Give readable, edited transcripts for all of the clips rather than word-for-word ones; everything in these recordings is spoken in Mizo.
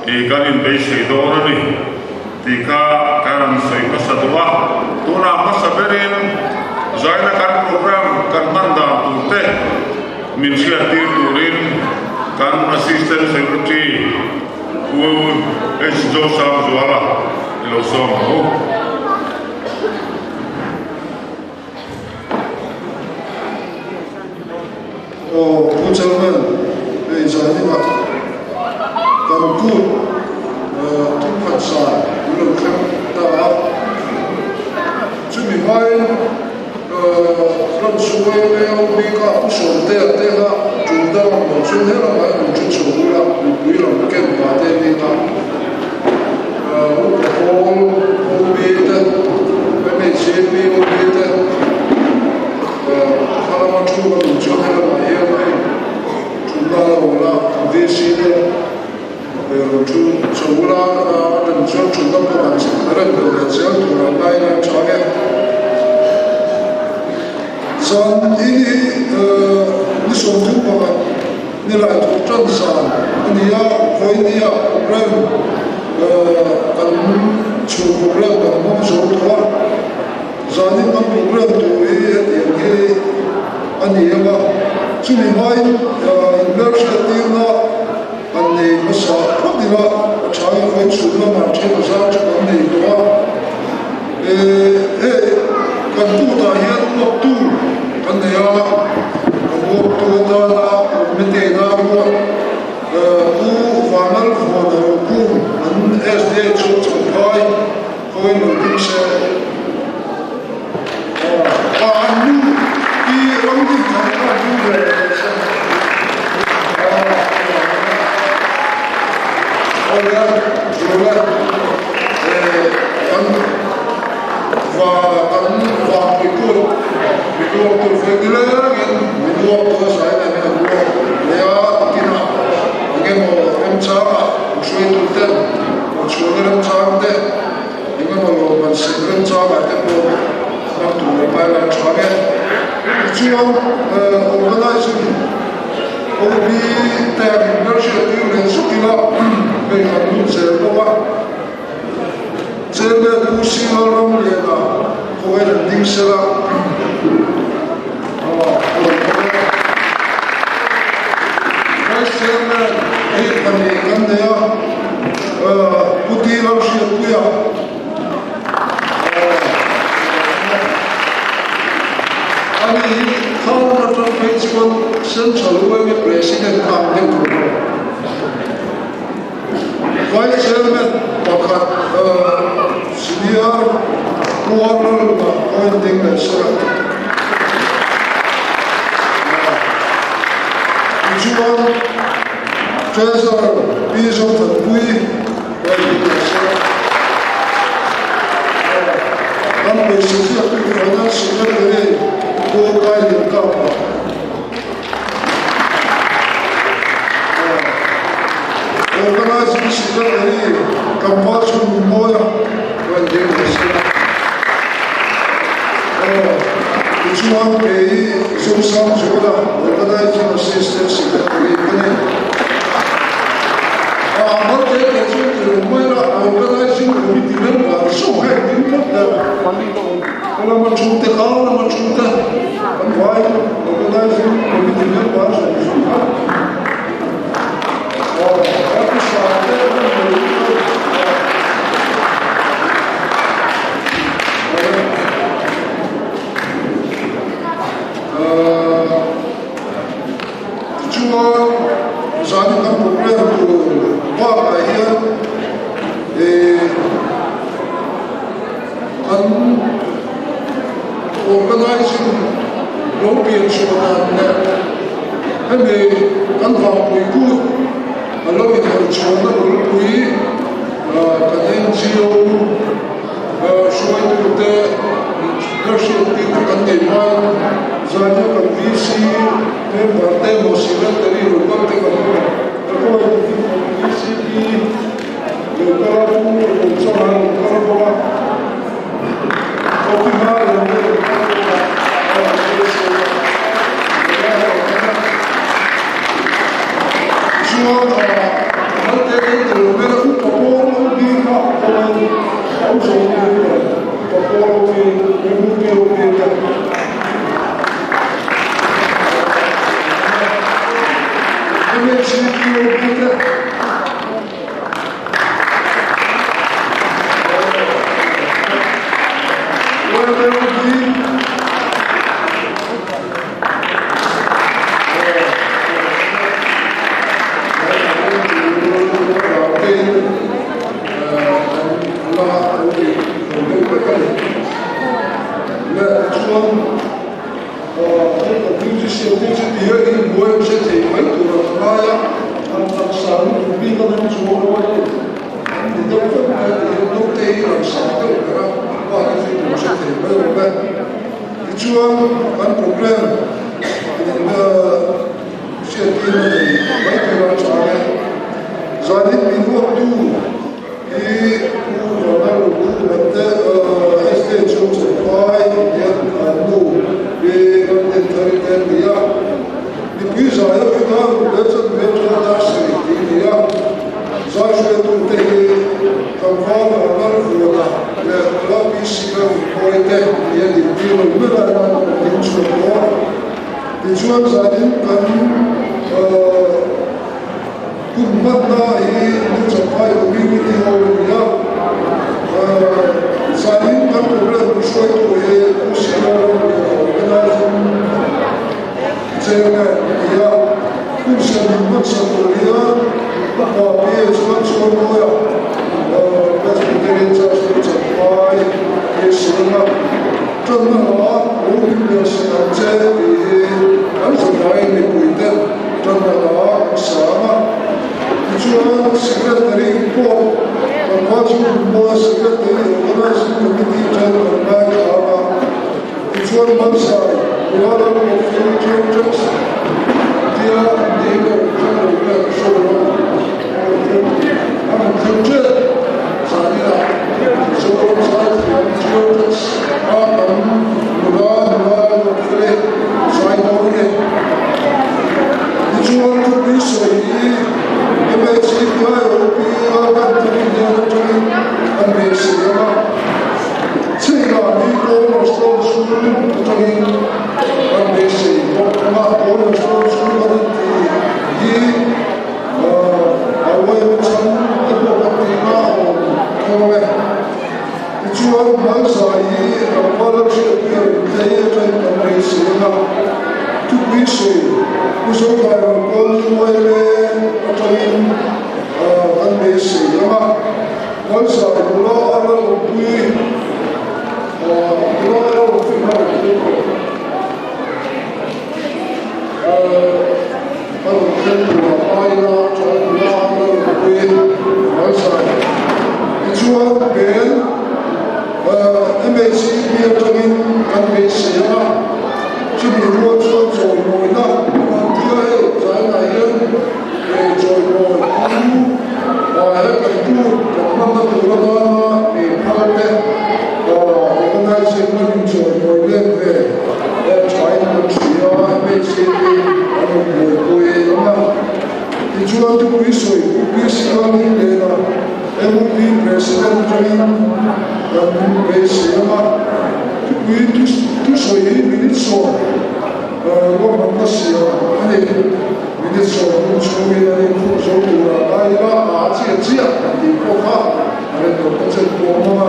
I kan inbeisei dawn a ni tih kha kan rawn sawi hmasa duh a. Tunah hmasa berin zaina kan program kan hman dan tur te min hriattir turin kan Assistant Secretary Pu H. Josangzuala i lo sawm ang u. Aw Pu Chairman, hei zaninah kan kut thuphat zan an lo thleng ta a, chumi hmain ram suai meo bika Pu Sawmtea te kha tul dang ang lo chuan he ramah hian rawn thu chho bula mipui ram ken pah te nia Upa Pawl OB te MHAP OB te Kha lama thu ka duh chuan he lamah hian hei thutna a lo awm a, VC te rawn thu chho ula a rem chuan thutna pawh kan rem belh leh zel tur ang laiin a tha nge. Zan in hi ni 31 ni lai thawk tan zan a ni a, vawinia program kan chhun program kan hmang zo tawh a. Zanin kan program tur hi hetiang hi a ni ang a, chumi hmain inhmelhriat tirna han nei hmasa phawt ila a tha in khawi chhun lamah then a zar chu kan nei tawh a. Hei kan kutah hian uaptu kan nei a, kan uaptu atana committee-na ruat Pu Vanlalvuana Rokhum an SDA chu Champhai Khawi lo ding se a an nu i ram din thar kha an nu ve lo se awle zule kan va kan va pui kut mi luak tur ve ni lengin mi luak tur a zai nen an luak leh a kinah engemaw remchangah hruaitu ten Chhuahna remchang te, engemaw lawmman sem remchangah te pawh hmang tur a ngai la tha nge. Tichuan organizing OB te an inhmelhriat tir leh zuk ila hei kan lut zel bawk a. Chairman Pu Singlalramliana kawngin an ding sela a rawn kal a. Vice Chairman hi pahnih kan nei a, Pu T Lalhriatpuia ani hi Khan atang phei chuan Central yma President kha ang deuh tur bawk. Vice Chairman pakhat Senior Pu Arnold-a point ding leh sawr a. Tichuan Treasurer Pi Zothanpuii point ding leh sawr a. Kan pawisa ziaktu Finance Secretary Pu Kailiankapa. Organizing Secretary Tlangval Chhunmawia rawn ding ve se la. Tichuan kei Zosangzuala Organizing Assistant Secretary ka ni. Mal te te chu ti lo mai la, Organizing Committee member zawk heng ding phawt deuh. Ka lama thu te kha lama thu te kan vai Organizing Committee member zawng zawng kha. Tichuan zan kan program tur bakah hian kan organizing lo pian chhuah dan leh hemi kan vangpui kut a lo inherh chhuahna bulpui kan NGO hruaitute hriattirna kan nei hmain zaina kan VC member te emaw secretary local te kan awm a, ka kawin VCP Local a pu rawn chawlh a rawn kal bawk a, coffee hma rawn rawn kal bawk a, a rawn kal sawi a, nula rawn kal a. Chuan a. Malte kan tel lo ber a, upa pawl OB kha awm in awm zo lo ber upa pawl OB, MUP OB te. MHCP OB te. Tichuan kan program hriattirna nei mai tura chang e. Zanin min huattu hi Pu Vanlal Rukhumate SK chu Champhai hian an nu Pi Ramdinthari te an ni a. Mipui zai ho hi kha Rukhumate chanve atanga dar sarih tih a ni a. Zai hruaitute hi Tlangval Vanlal Vuana leh Nula Pi Sika Rukhmawi te nia dintir lo ber a ding chhuak dawn. Tichuan zanin kan hun hmanna hi New Champhai Community Hall a ni a, zanin kan programme hruaitu hi Pu Sika Ramliana Organizing Chairman a ni a, hun siam hmansak tur hian Upa PH Vanchhuangmawia Presbyterian Church New Champhai PHC-a Ṭanna hla lunglim leh sak ang che tih hi kan zavaiin mipuite ṭanna hla an sang a. Tichuan, Secretary pawh kan Vajrudhma Secretary Organizing Committee ṭan kan ngaithla a. Tichuan, Malsai, Kuala Lumpur Churches tia an ni lo ṭan lo nge ka hre lo a, a rawn thleng ṭep zaninah Mizoram Zaithiam Churches a kan nula nula lawk fel e, zai dawn e. Tichuan thupui sawi hi MHCPIOP a kan thawk hnen atangin kan beisei ang a, chhei lah hi Cornerstone School atangin kan beisei bawk ang a, Cornerstone School kan intih hi a uaim chhan te pawh kan tih nga a awm thawng e. Tichuan hmalzai hi tlangval a hriattir te hi atangin kan beisei ang a, thupui sawi Pu Zothai rawn kawl uaime atangin kan beisei ang a, hmalzai nula a lalawmpui nula a lalawmpui kha rawn thlir tawh. A rawn thlen turah aia chuan nula a lalawmpui hmalzai. Tichuan hmel MHCP atangin kan beisei ang a, chumi rual chuan chawimawina an ti a, hei zainah hian chawimawi pu he kan tur kan hmanna tur atana mi phal te organizing lamin chawimawi let ve thain kan hria a, MHCP an rawn buaipui ang a. Tichuan thupui sawi Pu PC Lalhimlena, MUP President atangin kan beisei ang a, thupui thusawi hi minute sawm ruahmanna siam a ni. Minute 10 hun chhungin an inkhung zo tura ngai ila a chiah chiah kan tih pawh kha a rem lo ta chen pawh ang a,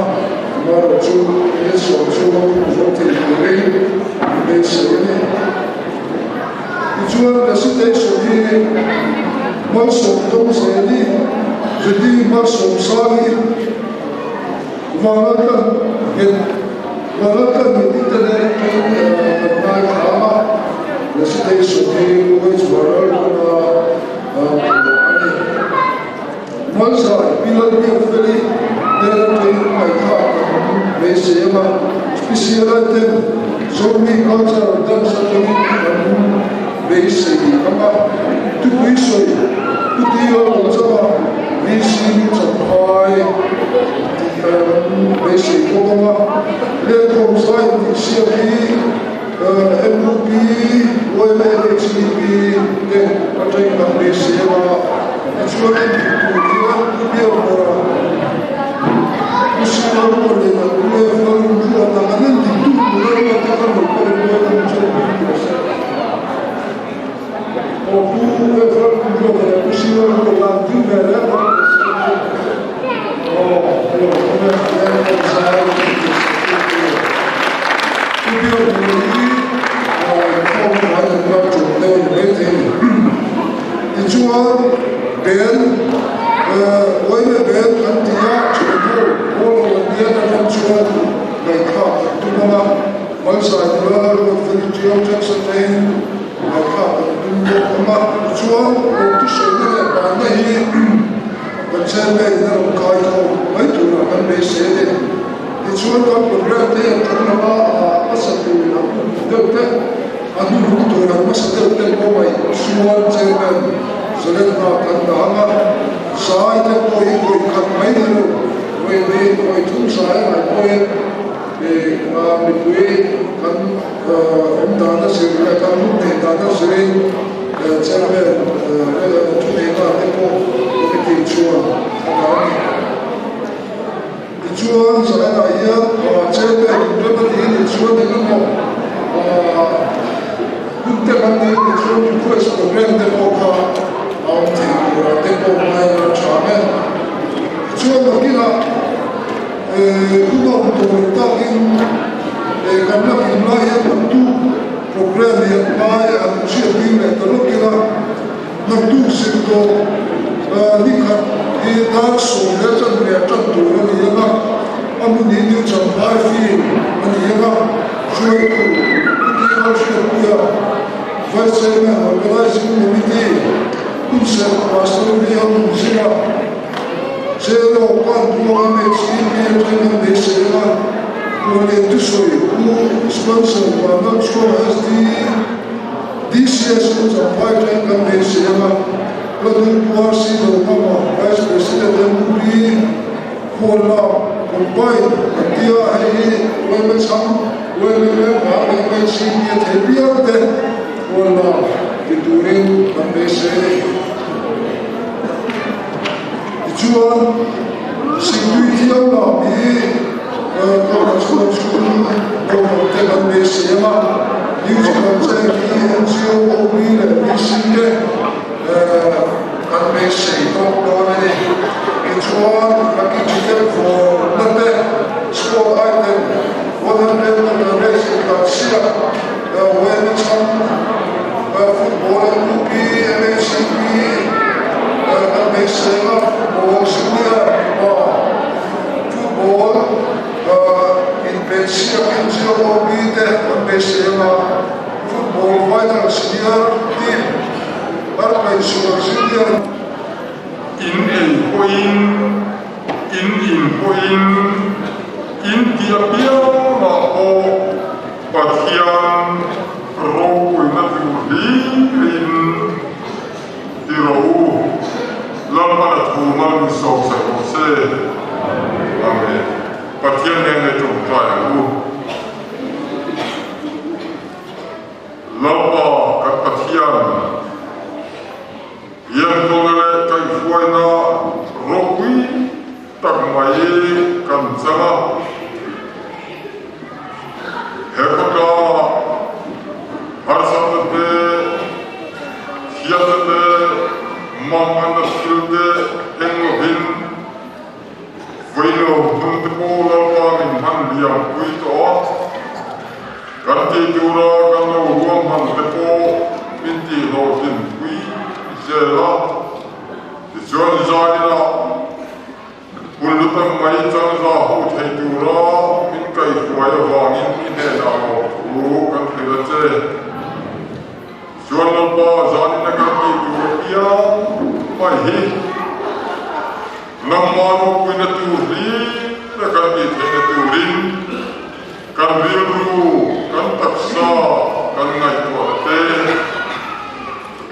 amaherawhchu minute 10 chhunga khung zo thei turin an beisei a ni. Tichuan recitation hi Malsawm Dawngzeli, Judy Malsawmsangi, Vana Tlan Nghet, Vana Tlan Nghet tih te nen atangin kan ngaithla a, recitation hi Kuwait Varal hmanga phuah a ni. Malzai Pi Lalbiakfeli nen atangin ngaihthlak kan beisei ang a, special item Zomi Cultural Dance atangin kan beisei ang a, thupui sawi Pu Tio Lawchama VC Ni Champhai tih kan beisei bawk ang a, Lehkhawm zai tih siak hi MUP, YMA, HDP te atangin kan beisei ang a, tichuan. Ben Uaime Ben kan ti a, thianho pawl ho an nia ta ram chuan ngaihthlak kan tum ang a, Malsai nula Ruatfeli Tiau Jackson te in ngaihthlak kan tum bawk ang a, tichuan lawmtu sawina leh banna hi kan chairman in a rawn kai khawm mai turah kan beisei a ni. Tichuan kan programme te hian kan lama hmasa tur an hmu deuh te, a hnuhnung tur an hmasa deuh te pawh ngaih chuan chairman Zalenna kan dah ang a, zai te pawh hi vawi khat mai ni lo, vawi hnih, vawi thum zai a ngaih pawhin mipui kan awm dan a zir leh kan hun neih dan a zirin chairman thuneihna te pawh committee chuan a dah a ni. Tichuan, Zalenah hian chairman in rem a nih nih chuan eng emaw hun te kan nih nih chuan request program te pawh kha a awm thei turah te pawh ngai a tha ang e. Tichuan, nakinah hun a awm tawh loh takin kan la kim lai hian naktuk program hi an ngai an hriat tir leh ta lawk ila, Naktuk zir tawh ni khat hi dar 10 leh tan tur a ni ang a, a hmun hi New Champhai Field a ni ang a, hruaitu Pu Tihal Hriatpuia, Vice Chairman Organising Committee, Hunserh Pastor Vihal Nunzira, Zero Panpuang MHCP atangin an beisei ang a, Khuallian thusawi Pu Sponsor Vanlalchhuanga SD, DCS chu Champhai atangin kan beisei ang a, Ladun Pu RC Lawmama, Vice President MUP, Khuallam, Combine an ti a, hei hi Uaime chhang, Uaime member leh MHCP a thei piang te Khuallam ti turin kan beisei a ni. Tichuan, Sikpui Thianglam hi Kohhran chhuak chhung naupang te kan beisei ang a, Musical Chair hi NGO, OB leh VC te kan beisei tawk dawn a ni. Tichuan, Lucky Ticket vawrna te, Sport item, 100 meter race intlansiak, Uaina chhang, Football MUP, MHCP, kan beisei ang a, Football Junior mipa Football inpeihsiak NGOB te kan beisei ang a, Football Final Senior Team Arkaisual Junior. In ei pawhin, in in pawhin, in ti apiangah pawh Pathian ropuina tur hlirin ti rawh u, Lalpan a thu mal min sawm sak rawh se. Amen. Pathian nen i tawngtai ang u. Lalpa kan Pathian, Liantawna leh kaihhruaina ropui tak mai kan chang a. He khawtla harsatna te, thiatna te, manganna thil te eng lovin vawi lo hmun te pawh Lalpa min hman liam pui tawh a. Kan tih tura kan lo ruahman te pawh min tihhlawhtlin pui zel a. Tichuan Zainah Hun lutak mai changza ho thei tura min kaihruai avangin i hnenah lawmthu kan hrilh a che. Chuan Lalpa zanin a kan tih tur apiang mai hi nangmah ropuina tur hlir a kan tih theihna turin kan rilru, kan taksa kan ngaihtuahna te,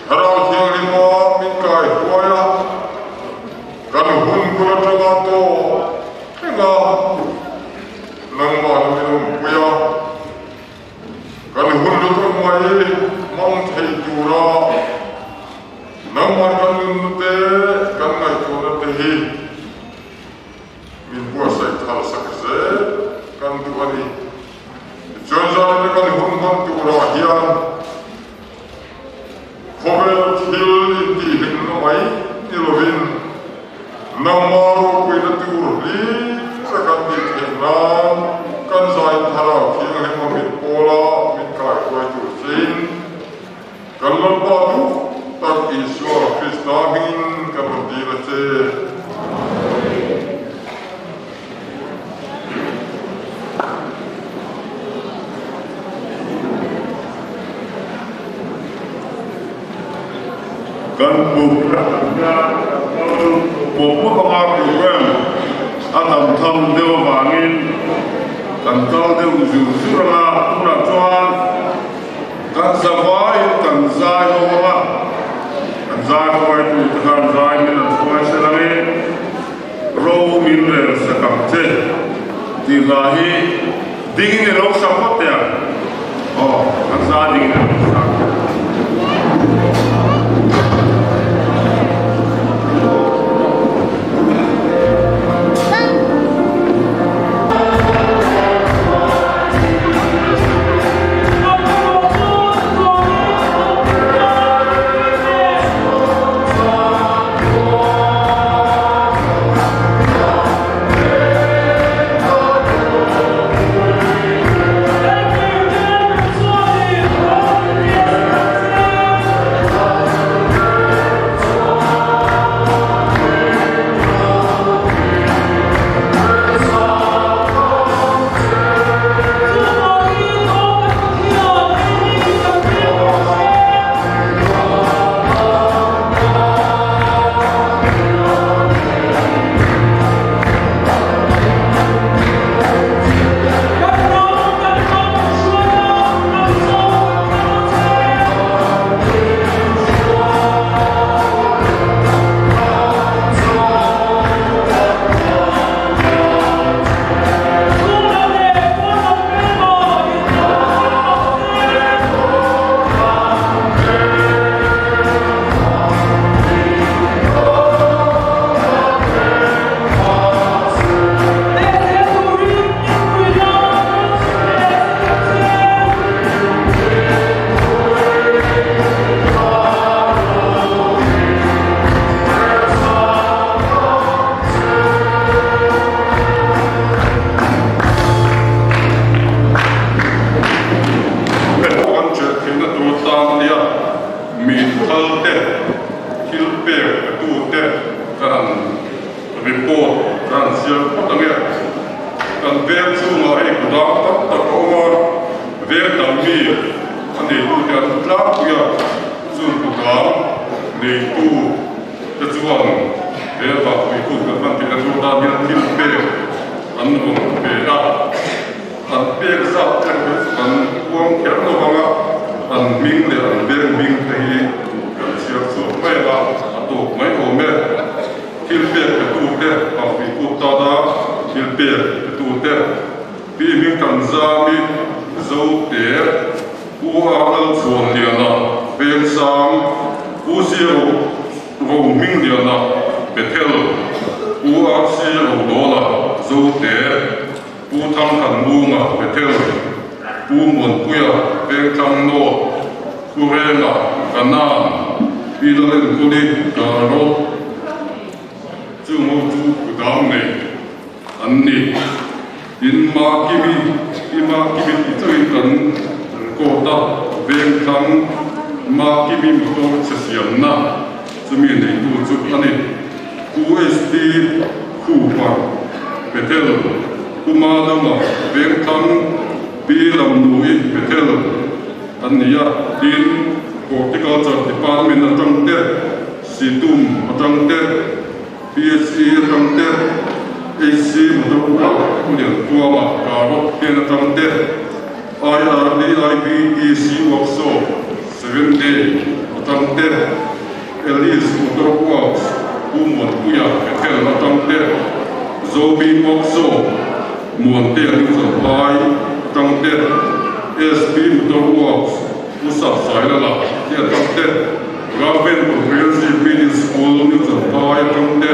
Thlarau Thianghlima min kaihruai a, Kan hun bul atanga tawh thleng a, nangmah min awmpui a, kan hun lutuk mai hmang thei tura nangmah kan nunna te, kan ngaihtuahna te hi min buatsaih thar sak zel kan duh a ni. Tichuan zanin kan hun hman turah hian Khawvel thil intihhlimna mai ni lovin nangma ropuina tur hlir a kan tih theih nan kan zain Thlarau Thianghlima min pawla min kaihruai tur chein kan Lalpa duh tak Isua Krista hmingin kan. Kan kal deuh zur zur ang a, tunah chuan kan zavaiin kan zai ho ang a, kan zai hruaitu te khan zai min an hruai sel ang e, ro min rel sak ang che tih hla hi dingin i lo sak phawt teh ang. Aw, kan zai dingin i lo sak. Kan chelh theihna tur tan ania mi thal te, thil pek petu te kan han report kan han siam phawt ang e. Kan veng chhungah hei kudang tam tak a awm a, veng dang mi a neitute an tlangpui a, chung kudang neitu te chuan he vangpui hun kan hman theihna tur tan hian thil pek an rawn pe a, an pek zat te erawh chu kan puang kher lo vang a, an hming leh an veng hming te hi kan chhiar chhuak mai ang a, a tawp mai awm e. Thil pek petu te, vangpui kut tana thil pek petu te, Pi hming kan zam i Zote, Pu Arnalchhuanliana, Vengsang, Pu Siro Rohmingliana, Bethel, Pu RC Rodawla, Zote, Pu Thangthanmunga, Bethel, Pu Muanpuia, Vengthlang North, Pu Renga, Kanan, Pi Lalenkawli, Darrawt, Chung ho chu kudang nei an ni. Tin, Makimi, i Makimi tih chauhin kan record a, Vengthlang Makimi motor chhe siamna chumi neitu chu a ni. Pu ST Khupa, Bethel, Pu Madama, Vengthlang Pi Lamnui, Bethel an ni a. Tin, Horticulture Department atang te, Situm atang te, PHE atang te, HC Motor Park Liankuanga Karok hnen atang te, IRDIBTC Workshop Seven Day atang te, Ellis Motor Works Pu Muanpuia Bethel atang te, Zomi Workshop Muantea New Champhai atang te, SP Motor Works Pu Sapsailala te atang te, Raven Comprehensive Middle School New Champhai atang te,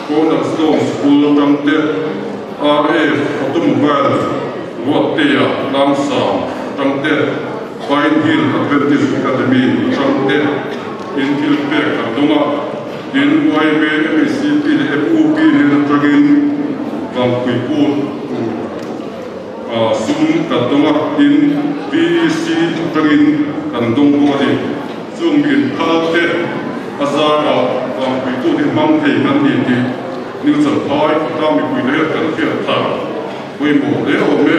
Cornerstone School atang te, RF Automobiles Ruattea Tlangsang atang te, Pine Hill Adventist Academy atang te in thil pek kan dawng a, tin YMA, MHCP leh MUP nen atangin Vangpui Kut tur sum kan dawng a, tin VEC atangin kan dawng bawk a ni. Chung inphal te a zarah vangpuitu hi hmang thei kan ni tih New Champhai khawtlang mipui te hian kan hriat thar pawimawh hle awm e.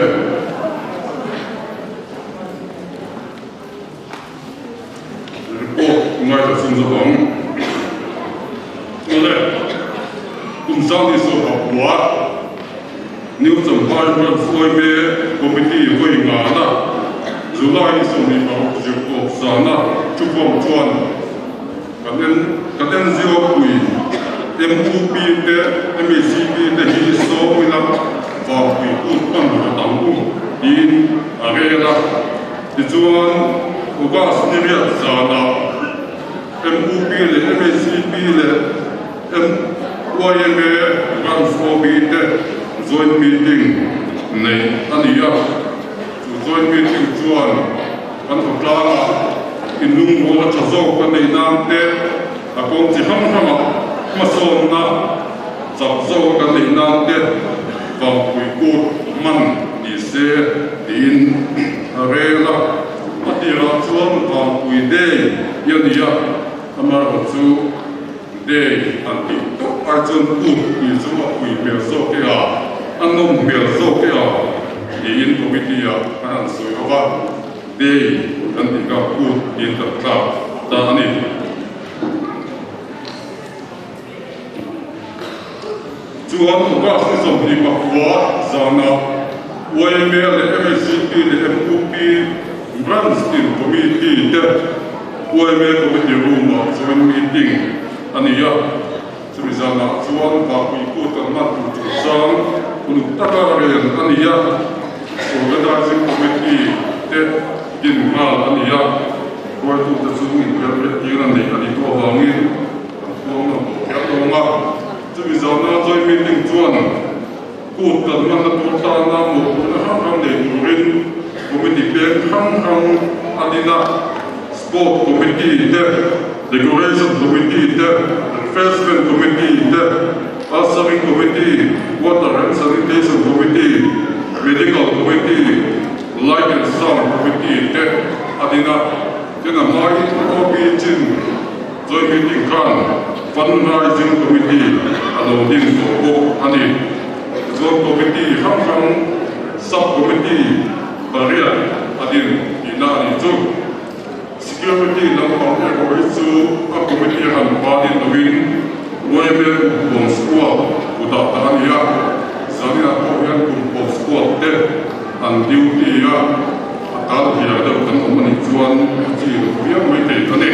Report ngaithla chhun zawk ang. Awle, kum sang ni sawm ah pua. New Champhai Branch yma Committee vawi ngana July ni 26 zirtawp zana thukhawm chuan kan kan NGO pui MUP te MECP te hi sawm ila Vangpui kut hman rawt ang u tiin a rel a. Tichuan August ni riat zanah MUP leh MECP leh YMA Branch OB te joint meeting neih a ni a. Chu joint meeting chuan kan khawtlangah inlungrual a tha zawk a neih nan te, a kawng chi hrang hrangah hmasawnna chak zawk a kan neih nan te Vangpui kut hman ni se tiin a rel a. A tirah chuan Vangpui Day hi a ni a, amaherawhchu Day han tih tawp ai chuan kut tih chu a pui hmel zawk e a, a nawm hmel zawk e a tiin committee ah kan han sawi ho va, Day kan tih kha kut tiin kan tlak ta a ni. Chuan August ni 24 zanah yma leh MHCP leh MUP Branch tin Committee te yma Committee Room-ah joint meeting a ni a. Chumi zanah chuan Vapui kut kan hman tur chungchang uluk taka rel a ni a, Organizing Committee te din nghal a ni a, hruaitute chu inhmelhriattir a neih a nih tawh avangin kan puang lo tawh kher lo ang a. Chumi zana joint meeting chuan kut kan hmanna tur tana mawhphurhna hrang hrang nei turin committee peng hrang hrang a din a, Sport Committee te, Decoration Committee te, Refreshment Committee te, Ushering Committee, Water and Sanitation Committee, Medical Committee, Light and Sound Committee te a din a. Tin, a hmain OP chin joint meeting khan Fundraising Committee a lo din tawh bawk a ni. Tichuan Committee hrang hrang Sub-Committee pariat a din tihna a nih chu. Security lampang erawh hi chu a committee han panin lovin yma Kumpuang Squad kutah ta a ni a, zaninah pawh hian Kumpuang Squad te an duty a, a kal hiar deuh kan awm a nih chuan a chi lo viau mai thei a ni.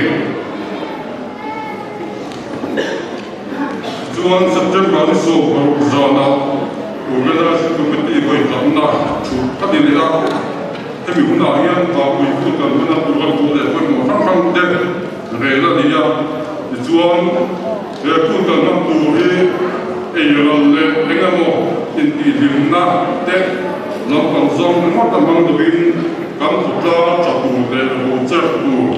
Chuan September ni 16 zanah Organizing Committee vawikhatna thu a ni leh a, hemi hunah hian Vapui kut kan hman a tura tur leh pawimawh hrang hrang te rel a ni a. Tichuan he kut kan hman tur hi eiral leh eng emaw intihhlimna te lampang zawng ringawt a hmang lovin kan khawtlang a tha tur leh rocher tur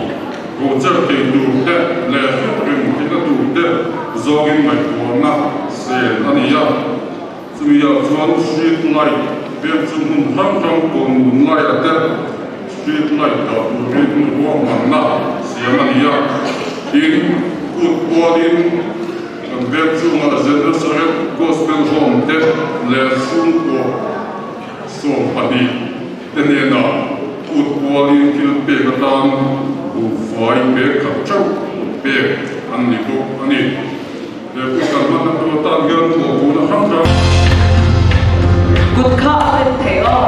Rocher thei tur te leh hriat reng theihna tur te zawngin ngaihtuahna sel a ni a. Chumi ah chuan street light pek chu hmun hrang hrang kawn nun laiah te street light dah turin ruahmanna siam a ni a. Tin, kut kualin kan veng chungah Gennesaret Gospel Home te leh chhungkaw 20 te hnenah kut kualin thil pek atan buhfai pek khat theuh pek an ni bawk a ni. He kut kan hmanna tur atan hian thawhpuna hrang hrang. Kut kha a pen thei aw.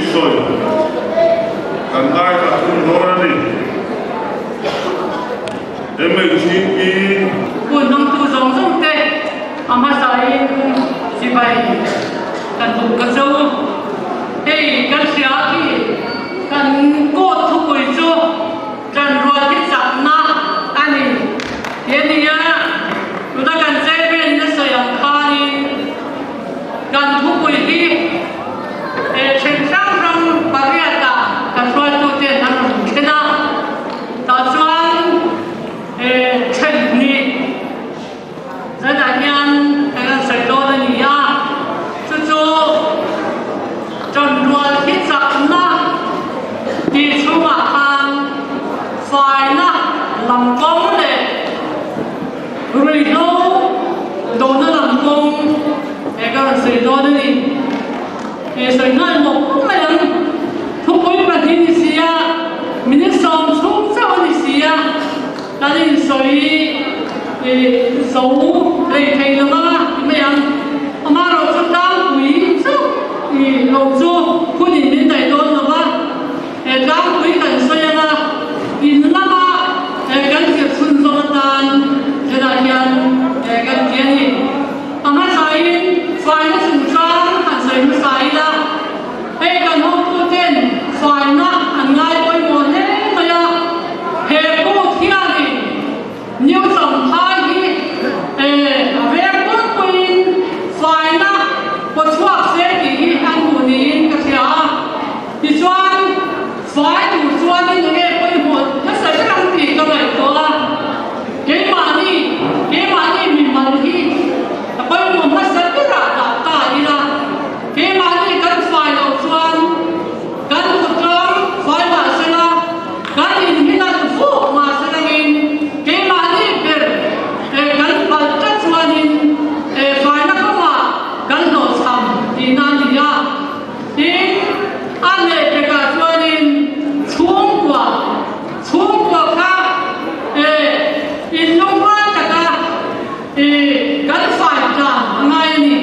thusawi kan ngaithla thung dawn a ni. MHEP. Hun hmangtu zawng zawng te a hmasain sipai kan buk ka cho. Hei kan hria khi kan court thupui chu Ṭanrual hi chakna a ni ti a ni a, tuna kan chairman na sawi ang khanin kan thupui hi ṭhen hrang hrang pariatah kan hruaituten an rawn thlen a, tah chuan ṭhen hnih zanah hian kan rawn sawi dawn a ni a, chu chu ṭanrual hi chakna tih chhungah khan faina lam kawng leh ruihhlo dona lam kawng he ka rawn sawi dawn a ni. He sawi nghal mawp mawp mai ang. Thupui pahnih ni si a, minute 30 chauh a ni si a, kan insawi zo rei thei lo ang a ti mai ang. Amaherawhchu tlangpui chauh lo chu hunin min daih dawn lo va, he tlangpui kan sawi ang a, in lama kan zir chhunzawm atan hetah hian kan ti a ni. A hmasain faina chungchang han sawi hmasa ila, hei kan hotuten faina an ngai pawimawh hle mai a, he kut hianin New Champhai hi a veng puipuiin faina pawchhuak se tih hi an hmuh niin ka hria a, tichuan fai tur chuanin enge pawimawh hmasa ber ang tih ka ngaihtuah a. Keimahni, keimahni mimal hi a pawimawh hmasa berah dah ta ila, keimahni kan fai loh chuan kan khawtlang fai mah sela, kan inhilan vuk mah selangin keimahni ber kan palh tlat chuanin faina kawngah kan hlawhchham tihna a ni a. Tin, a lehpekah chuanin chhungkua, Chhungkua kha in lungrual taka kan fai tlan a ngai a ni.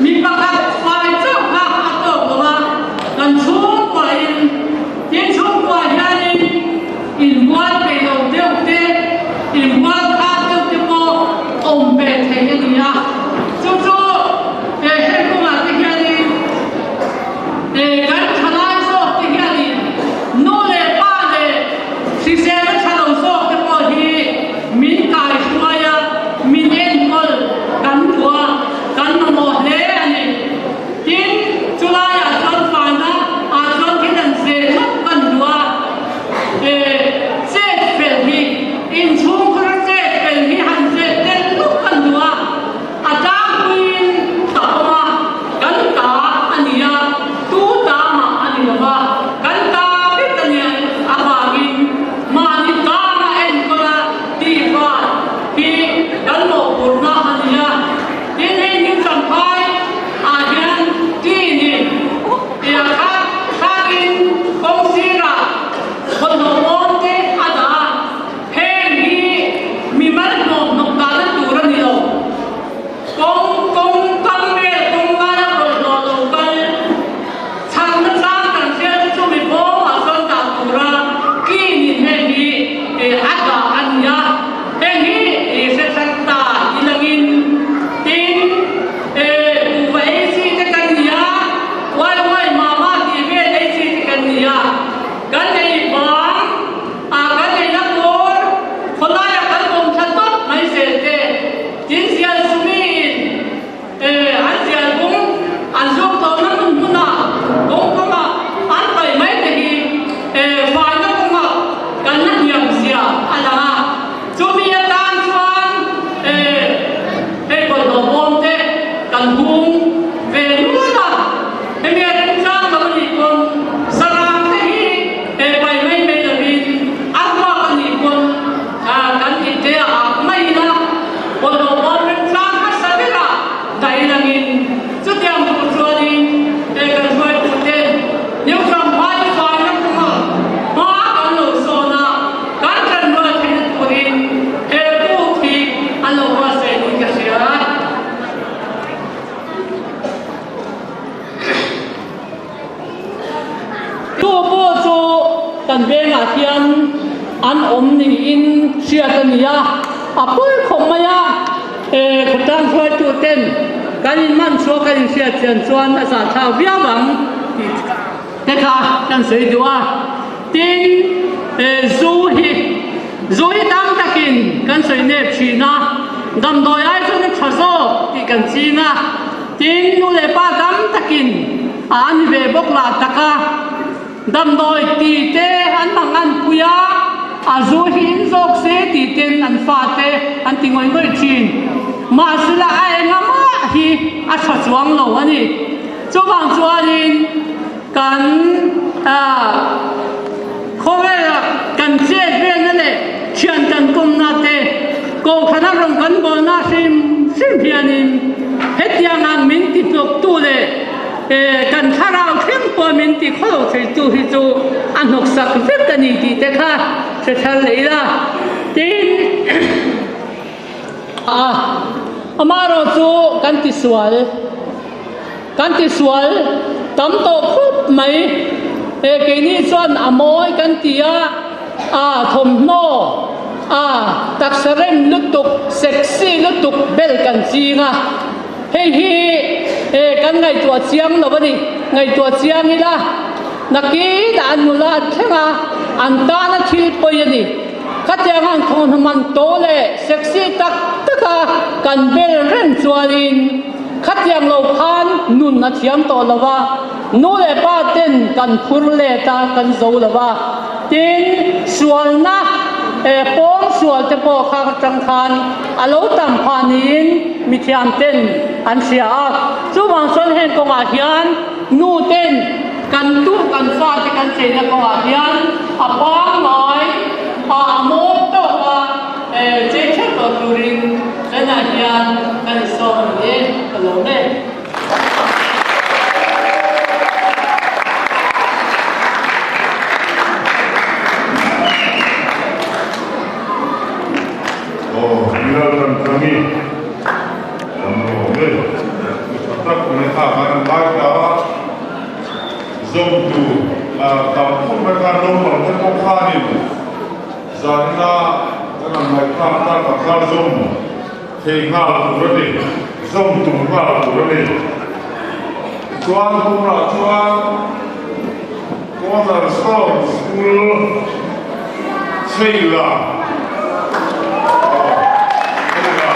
Mi pakhat fai chauh kha a tawk lo a, kan chhungkua in tin chhungkua hianin inbual peih lo deuh te, inbual kha deuh te pawh awm ve thei a ni a. Chu chu heng kawngah te hianin Kan thalai zawk te hianin nu leh pa leh hriselna tha lo zawk te pawh hi min kaihruai a, min enkawl kan duh a, kan mamawh hle a ni. Tin, chulaiah chuan fana ah chuan thil an ze tlat kan duh a, chet fel hi, inchhungkhur chet fel hi han chet tel tluk kan duh a. kan vengah hian an awm niin hriat a ni a, a pawi khawp mai a, khawtlang hruaitu ten kan inman chhuah kan inhriat chian chuan a zahthlak viau ang tih te kha kan sawi duh a. Tin, zu hi zu hi tam takin kan sawi nep thin a, damdawi ai chuan a tha zawk tih kan ching a. Tin, nu leh pa tam takin a ni ve bawk lah tak a, damdawi ti te an hmang an pui a, a zu hi in zawk se tih ten an fate an ti ngawih ngawih thin. Mahsela a engamah hi a tha chuang lo a ni. Chuvang chuanin kan khawvela kan chet velna leh thian kan kawmna te kohhrana rawn kan bawlna hrim hrim hianin hetianga min ti hnawktu leh kan thlarau thleng pawh min ti khawlo theitu hi chu a hnawksak vek a ni tih te kha hre thar leh ila. Tin, a amaherawh chu kan tisual. Kan tisual tam tawh khawp mai. He keini chuan a mawi kan ti a, a thawmhnaw, a taksa rem lutuk, sexy lutuk bel kan ching a. Hei hi he kan ngaihtuah chiang lo a ni. Ngaihtuah chiang ila nakinah an nula thleng a, an tana thil pawi a ni. Khatiang ang thawmhnaw man to leh sexy tak taka kan bel reng chuanin, Khatiang lo khan nun a thiam tawh lo va, nu leh pa ten kan phur let a, kan zo lo va. Tin, sualna pawng sual te pawh kha atang khan a lo tam phah niin mithiam ten an hria a. Chuvang chuan heng kawngah hian nu ten kan duh kan fate kan cheina kawngah hian a pangngai a mawi tawk a, Chei theuh tawh turin tunah hian kan insawm a ni e, ka lawm e. Aw, Milal kan thang i, kan lawm e. Mi tha tak mai kha kan ngai ta a, zawmtu tam khawp mai khan naupang te pawh khanin Zanina kan han ngaihthlak tak a kha zawm thei nghal tur a ni, zawm tum nghal tur a ni. Tichuan tunah chuan Cornerstone School Cheila Cheila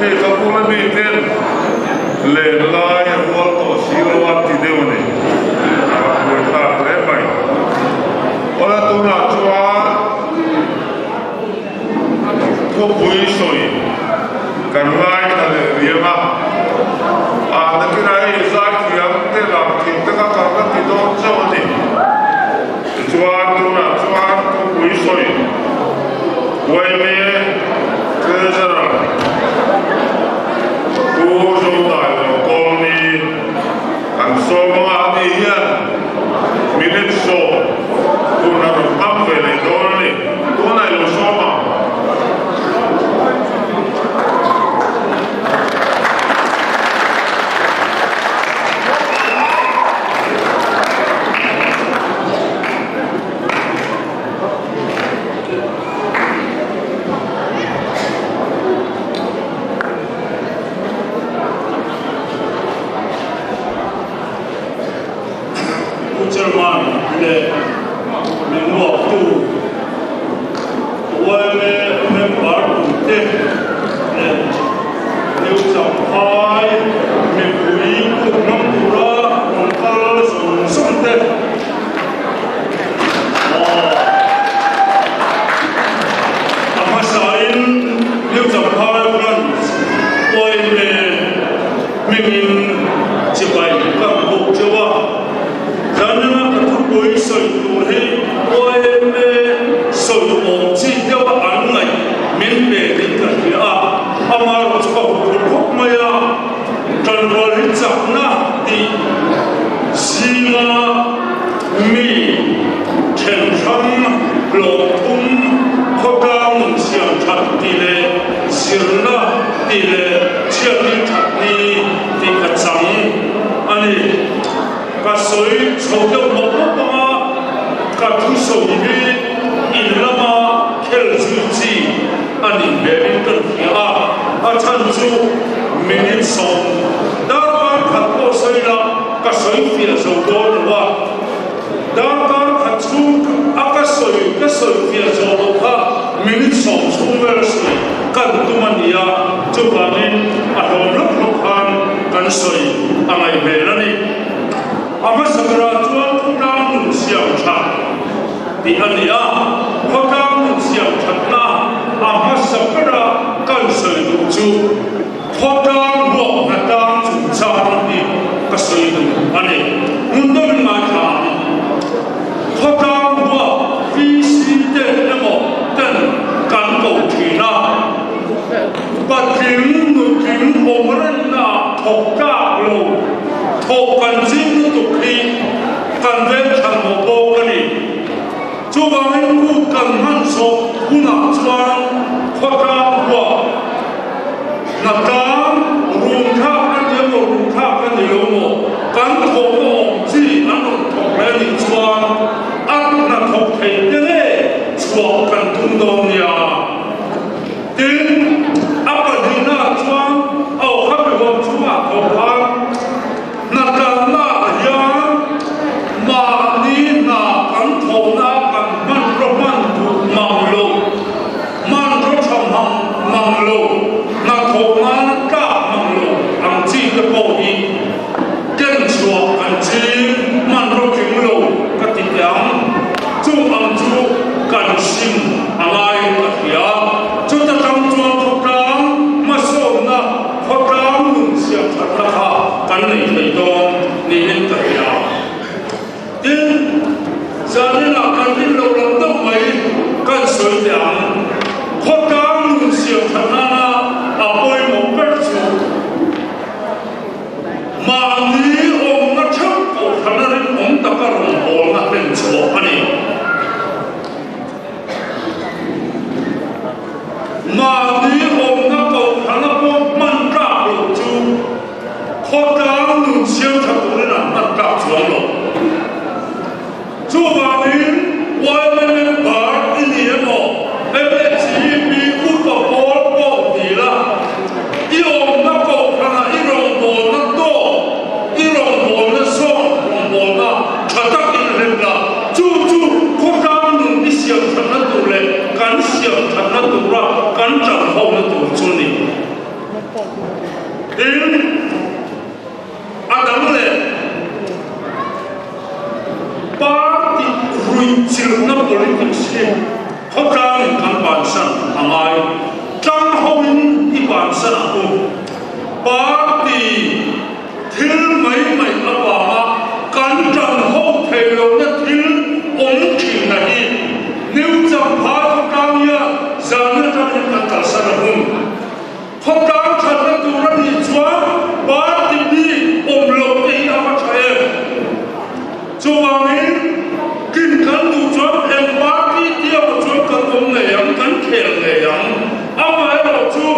Hei ka bula mi ten len lai a rual tawh si lo a ti deuh a ni. A buai thlak hle mai. Awle tunah chuan Khawpui sawi kan ngaithla leh riang a, ah nakinah hei zaithiam te lam thing te kha kan la ti dawn chauh a ni. Tichuan tunah chuan khawpui sawi Uaime Treasurer Pu Zotailo Kawlni kan sawm anga a ni hian minute sawm hun a rawn hmang ve leh dawn a ni. Tunah i lo sawm ang. Pu Chairman leh min ruaktu yma member pute leh New Champhai mipui kut hmang tura rawn kal zawng zawng te A hmasain New Champhai Branch yma hmingin chibai kan bawk teuh a. Zanina ka thupui sawi tur hi yma sawi awm chi deuha an ngaih min pe tih ka hria a, amaherawhchu ka huphurh khawp mai a, Ṭanrual hi chakna tih zinga mi ṭhenhrang hlawhthum khawtlang nun siam ṭhat tih leh zirna tih leh chhiattir ṭhat ni tih ka chang a ni. Ka sawi chho deuh mawp mawp ang a, ka thusawi hi in lama khel zui chi a nih hmelin ka hria a, a chhan chu minute sawm darkar khat pawh sawi la ka sawi fiah zo dawn lo a, darkar khat chhung a ka sawi ka sawi fiah zawh loh kha minute sawm chhung vel a sawi kan tum a ni a, chuvangin a hlawm hlawk hlawk khan kan sawi a ngaih hmel a ni. A hmasa berah chuan khawtlang nun siam tha. Tih a ni a, khawtlang nun siam thatna a hmasa bera kan sawi duh chu khawtlang ruak hnatlang chungchang hi ka sawi duh a ni. Hmun deuhin ngaithla ang. Khawtlang ruak VC te emaw ten kan ko thin a, patling nutling awm renna thawk tlak lo thawh kan zing lutuk hi Kan veng than mawh bawk a ni. Chuvangin kut kan hman zawh hunah chuan khawtlang huah hnatlang rum thlak a ni emaw rum thlak a ni lo maw kan thawhna awm chi an rawn thawk leh a nih chuan a hnathawk thei te nge chhuah kan tum dawn nia. Tin, a pahnihnaah chuan a aw kha mihuam chungah thawk khan Hnatlaknaah hian mahni hna kan thawhna kan hmanraw hman duh mang lo, hmanraw tha hmang mang lo, hnathawh nana tlak mang lo ang chi te pawh hi ken chhuah kan ching hmanraw tling lo ka ti teh ang. Chung ang chu kan sim a ngaiin ka hria. Chuta tang chuan khawtlang hmasawnna Khawtlang nun siam thatna kha kan nei thei dawn niin ka hria. Tin, zaninah kan rin lo lam deuh mai kan sawi teh ang. Khawtlang nun siam that nana a pawimawh ber chu mahni awmna theuh kohhrana rinawm taka rawngbawlna hlen chhuah a ni. Mahni awmna kohhrana pawh hman tlak loh chu khawtlang nun siam tha turin an hman tlak chuang lo. Chuvangin yma member i ni emaw, MHEP upa pawl pawh ni la, i awmna kohhrana i rawngbawlna tawk, i rawngbawlna zawng rawngbawlna tha takin rem la, chu chu khawtlang nun i siam thatna tur leh kan siam thatna tura kan ṭanhona tur chu a ni. bansan ang u. Party thil mai mai avanga kan tan ho thei lohna thil awm thinna hi New Champhai khawtlang hian zan atangin kan kalsan a hun. Khawtlang thatna tur a nih chuan party bik awm loh te hi a va tha em? Chuvangin kin kan duh chuan eng party tia maw chuan kan awm ngei ang, kan khel ngei ang. Amaherawhchu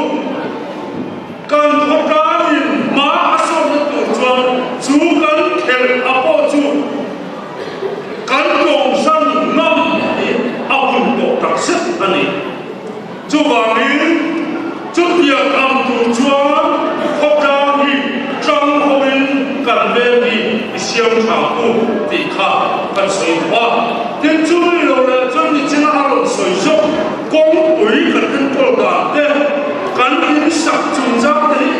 kan khawtlangin hma a sawmna tur chuan chu kan khelh a pawh chu kan tlawmsan ngam hi a hun tawh takzet a ni. Chuvangin, chutiang ang tur chuan khawtlang hi tang hoin kan veng hi i siam tha u tih kha kan sawi duh a. Tin, chumi lo leh chuan nichina a rawn sawi zawk kawngpui kan enkawl dan te, kan insak chungchang te hi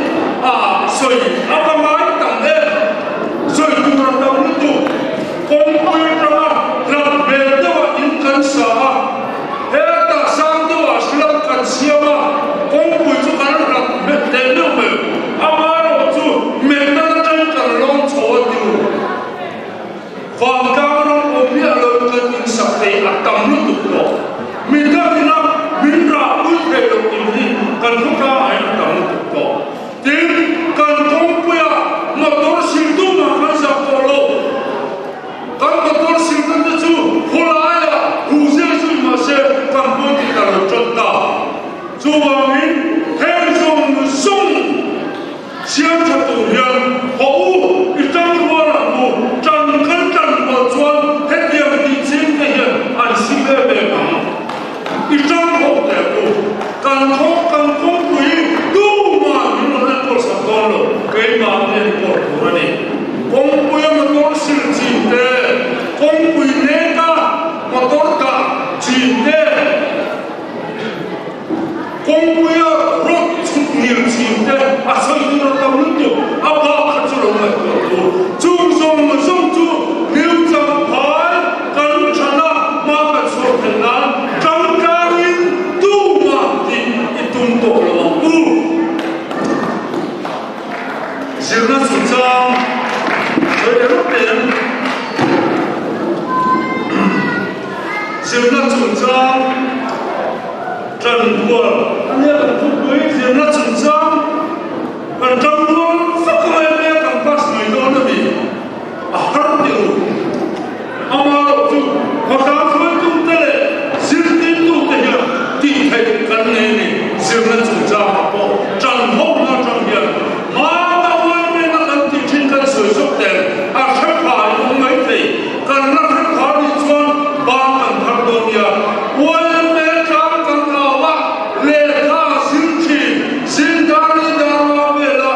a sawi a va ngai tam em? Sawi tur a tam lutuk. Kawngpui tanga hlat hmel deuhah in kan sa a. Hetah sang deuhah hriam kan siam a, kawngpui chu kan rak hmet teh meuh meuh. Amaherawh chu metal atangin kan lawng chho a ti u. Vantlang ram awm miah loin kan insak thei a tam lutuk tawh. Mi dangina min rahpui thei loh in hi kan khawtlangah hian a tam lutuk tawh. Tin, kan kawngpuiah motor sil tumah kan zak tawh lo. Kan motor silna te chu khawlaiah huh zeh zui mah se kan pawi ti ta lo tan ta. Chuvangin heng zawng zawng siam tha tur hian haw u i tang rual ang u, tan kan tan rual chuan hetiang tih ching te hian an sim em em ang. I tang ho teh u, kan khaw kan kawngpui tumah min rawn enkawl sak dawn lo, keimah an enkawl tur a ni. Kawngpuia motor sil chin te, kawngpui neka motor dah chin te, kawngpuia rod chhuk ngil chin te a sawi tur a tam lutuk, a bak kha chu lo ngaihtuah tur. Chung zawng zawng chu New Champhai kan thana hma kan chhuak theih nan tangkaiin tumah tih i tum tawh lo ang u. Zirna chungchang sawi leh rawk teh ang. Zirna chungchang ṭanrual a nia kan thupui zirna chungchang kan ṭangrual vak mai a nia kan pass mai dawn a ni. A har teh u. Amaherawh chu khawtlang hruaitute leh zirtirtute hian tih theih kan nei a ni. Zirna chungchangah pawh ṭan hawkna aṭang hian hmana uai mena kan tih ṭhin kan sawi zawk tel a hre pha in awm mai thei. Kan la hre pha nih chuan ban kan phar dawn nia. Uai me tlang kan au a, lehkha zir ṭhin, zingdar leh darla vela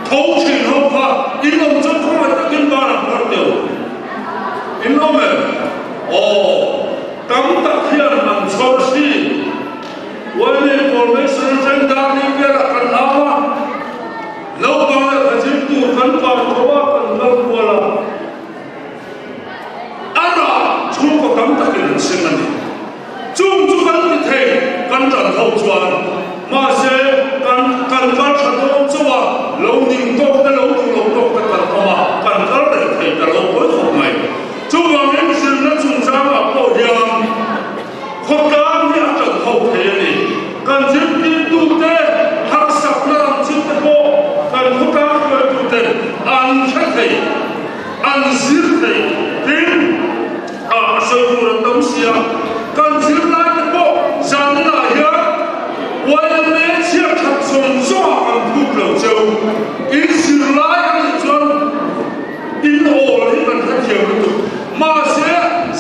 tho ṭhin ho kha in awm chuan khawngaih takin ban an phar teh u. In awm em? Aw, tam tak hian an chhawr si. World Information atang Darling velah kan au a, naupang leh khazir tur kan vang tho a, kan kal kual a. A rah chhungkaw tam takin an sem a ni. Chung chu kan ti thei, kan tan ho chuan. Mahse, kan kan kal tha dawn chauh a, lo ning tawk te lo duh lo tawk te kan awm a, kan kal reng thei ta lo pawi khawp mai. Chuvangin zirna chungchangah pawh hian khawtlang hi a tan ho thei a ni. Kan zirtirtute harsatna lam chin te pawh kan khawtlang hruaituten an hre thei, an zir thei. Tin, a sawi tur an tam sia. Kan zirlaite pawh zaninah hian YMA chhiat that zawng zawngah kan phut lo cheu. In zirlai a nih chuan in awl hi kan hrethiam lutuk. Mahse,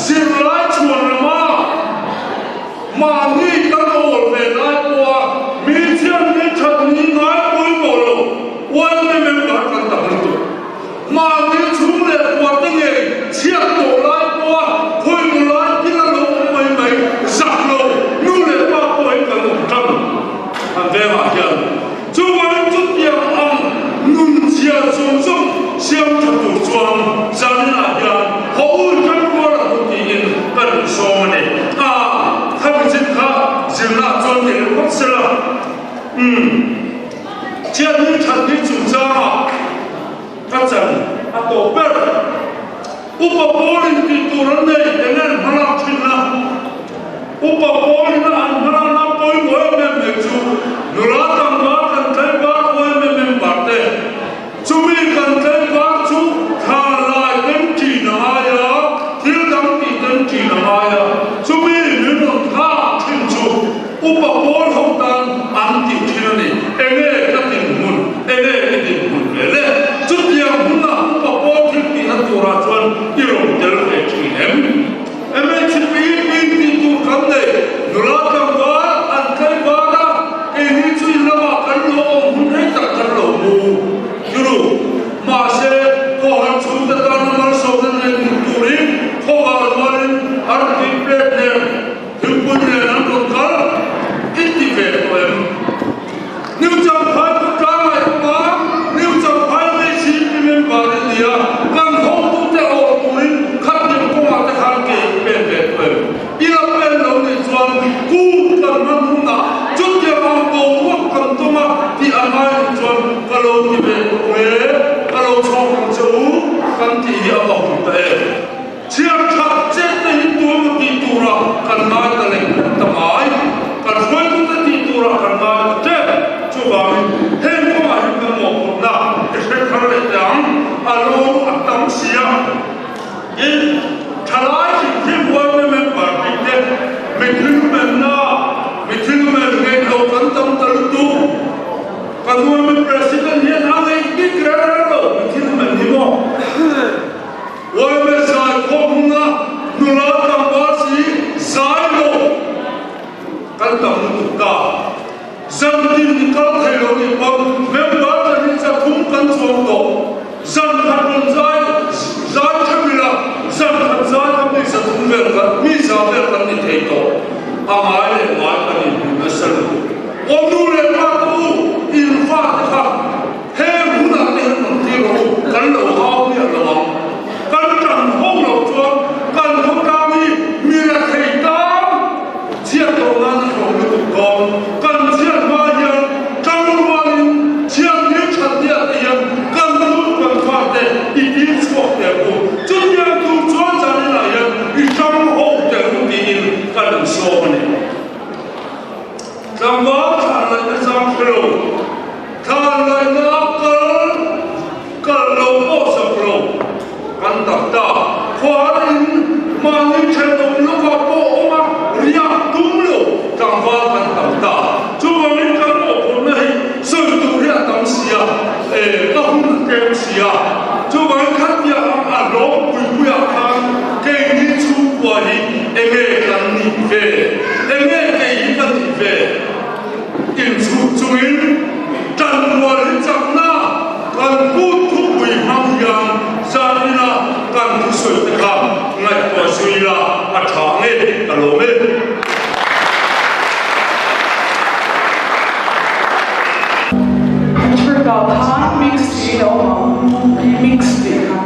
zirlai chhuan lama mahni kan awl ve lai pawha mi thiam ni that ni ngai pawimawh lo YMA member kan tam lutuk. Mahni chhung leh puate ngei chhiat tawh lai pawha khawi maw lai thil a lo awm mai mai zak lo nu leh pa pawhin kan awm tan an vengah hian. Chuvangin chutiang ang nun chhia zawng zawng siam tha tur chuan zaninah hian haw ui kan rual ang u tiin kan insawm a ni. A, khami chin kha zirna chuan tel phawt sela. Umm. Chhiatni thatni chungchangah ka chan a tawp ber. Upa pawlin tih tur an nei eng nge an hmalak thin a? Upa pawlin a an hmalakna pawimawh em em mai chu nula tlangval kan tlaivar uaim em em bar te. Chumi kan tlaivar chu thla lai kan ṭin a ngai a, thil dang tih kan ṭin a ngai a, chumi min rawn thlak thin chu upa pawl ho tan an tih thin a ni. Enge ka dinhmun, enge i dinhmun ve le? Chutiang hunah upa pawl thil tihna turah chuan i rawn tel ve thin em? MHP pin tih tur kan nei, nula tlangval an tlaivar a, keini chu in lamah kan lo awm hun rei tak kan lo hmu turu. Mahse, khawhar chhungte tana malsawmna nei tur turin khawvar rualin arti plate nen thingpui nen an rawn kal i ti ve tawh em? New Champhai khawtlang ah upa New Champhai VCP member i ni a, kan hotute awh turin khatling kawngah te khan ke i pen ve tawh em? I la pen lo nih chuan kut kan hman hunah chutiang ang boruak kan tum a tih a ngai nih chuan ka lo ti ve tawh e, ka lo chhawk ang che u kan tih hi a va hun ta em? Chhiar that chet te hi tuemaw tih turah kan ngai ta leh ta mai, kan hruaitute tih turah kan ngai ta tep. Chuvangin heng kawngah hian kan mawhphurhna i hre thar leh teh ang, a lo a tam si a. Tin, thalai hrimhrim yma member tih te, mi thil menna, mi thil men ngei lo kan tam ta lutuk. Kan yma president hian a ngei bik reng reng lo, mi thil men hi maw? Uaime zai khawmna nula tlangval si zai lo kan tam lutuk ta. Zan tin i kal thei lo nih pawn member te hi chathum kan chuang tawh. Zan khat rawn zai zai theuh ila zan khat zai kha mi zathum vel kan mi za vel kan ni thei tawh. A ngai leh ngai kan inhmu nasa lutuk. Aw nu leh pa te u in fa te kha Heng hunah te hian rawn tir rawh u, kan lo hau miah lo ang. Kan tan ho lo chuan kan khawtlang hi mi la thei tan chhiat tawh nan a hlawm lutuk dawn. Kan chhiat hma hian tang rualin chhiat ni that niah te hian kan nu kan fate i tir chhuak teh u. Chutiang tur chuan zaninah hian i tang ho teh u tiin kan insawm a ni. Tlangval thlan laihna chang hre lo, thlan laihna kal kal lo pawh zak lo kan tak ta. Khuarin mahni thenawm lawkah pawh awm a, riak tum lo tlangval kan tam ta. Chuvangin kan mawhphurhna hi sawi tur hi a tam si a, e ka hun a tlem si a. Chuvangin khatia ang a hlawm pui puiah khan keini chhungkua hi enge kan nih ve? Enge kei hi ka nih ve? Inchhuk chungin tanrual hi chakna kan kut thupui hmang hian zanina kan thusawi te kha ngaihtuah zui ila a tha nge ka lawm e. Africa khan mix tiin a awm ang, mix tih kha.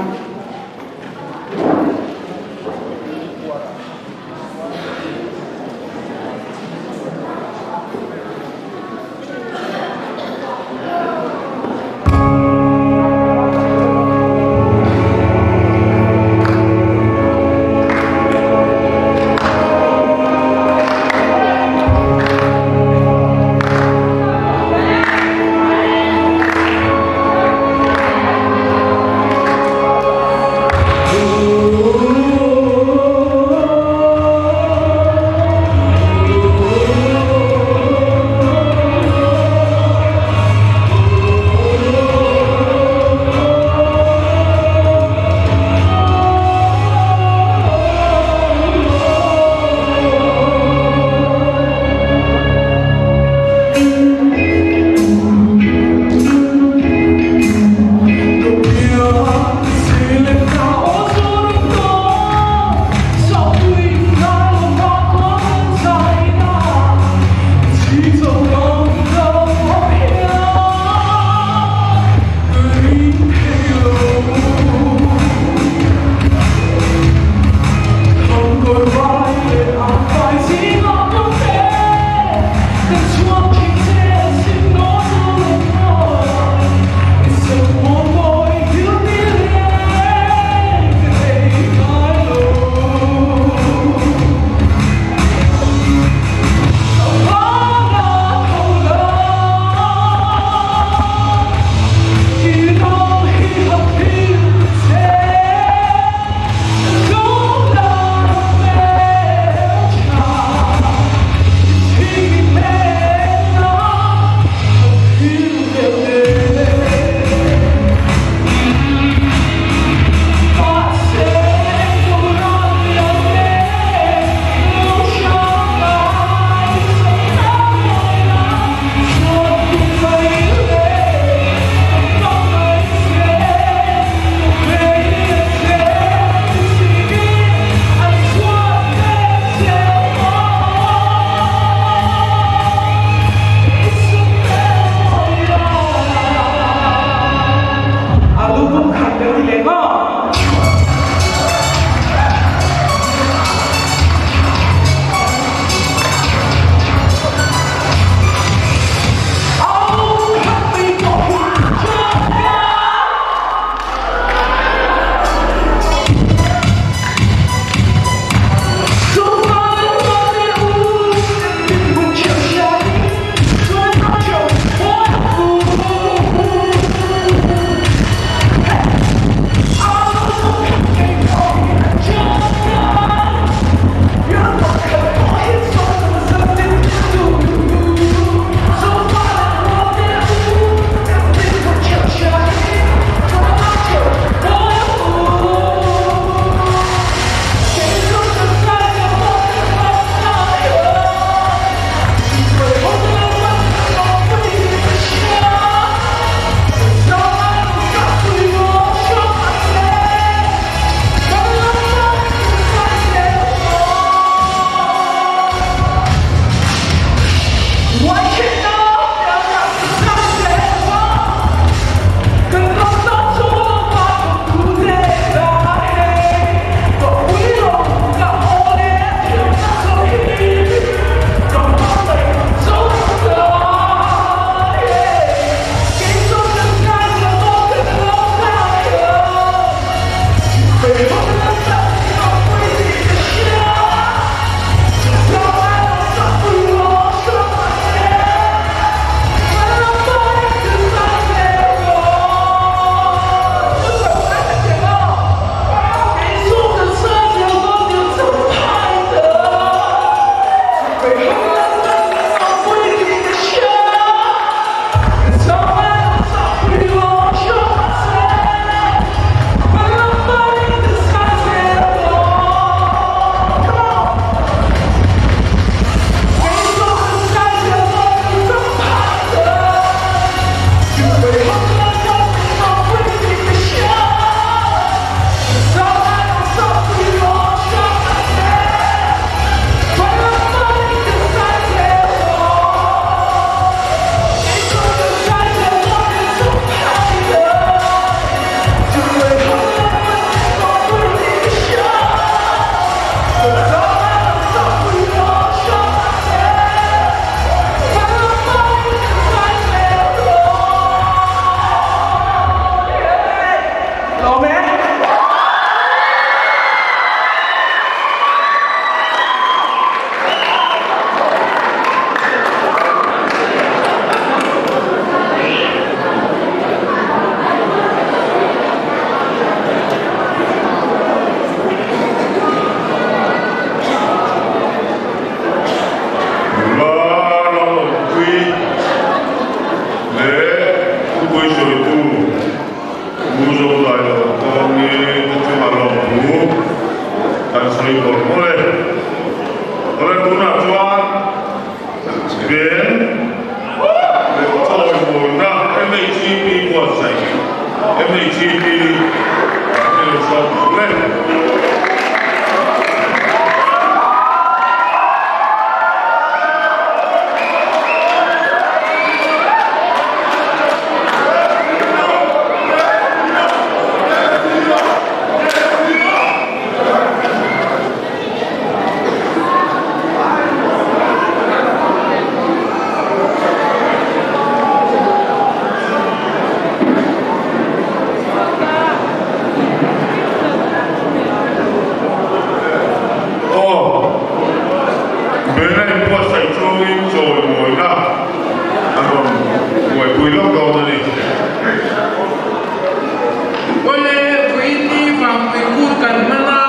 Vangpui Kut kan hman a,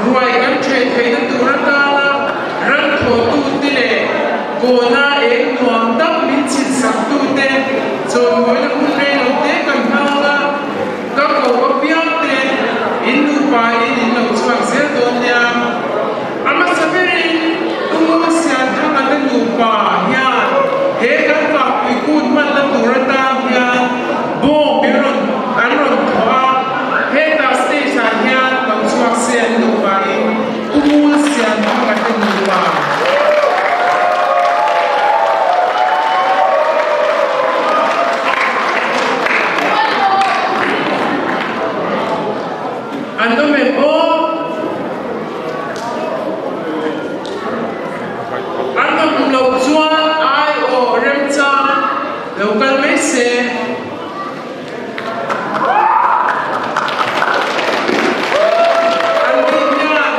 ruai kan ṭheh theihna tur atana ran thawhtute leh kawna eng nuam tak min chhinsaktute chawimawina hun rei lo te kan hmang a, ka ko apiang te in nupain in lo chhuak zel dawn nia. A hmasa berin Pu Sianthanga te nupa hian he kan Vangpui Kut hmanna tur atan hian bawng min rawn an rawn thawh a, hetah stage ah hian lo chhuak se an nupa in Pu Sianthanga te nupa. An awm em aw? An awm loh chuan aiawh remchang lo kal mai se. An ni hian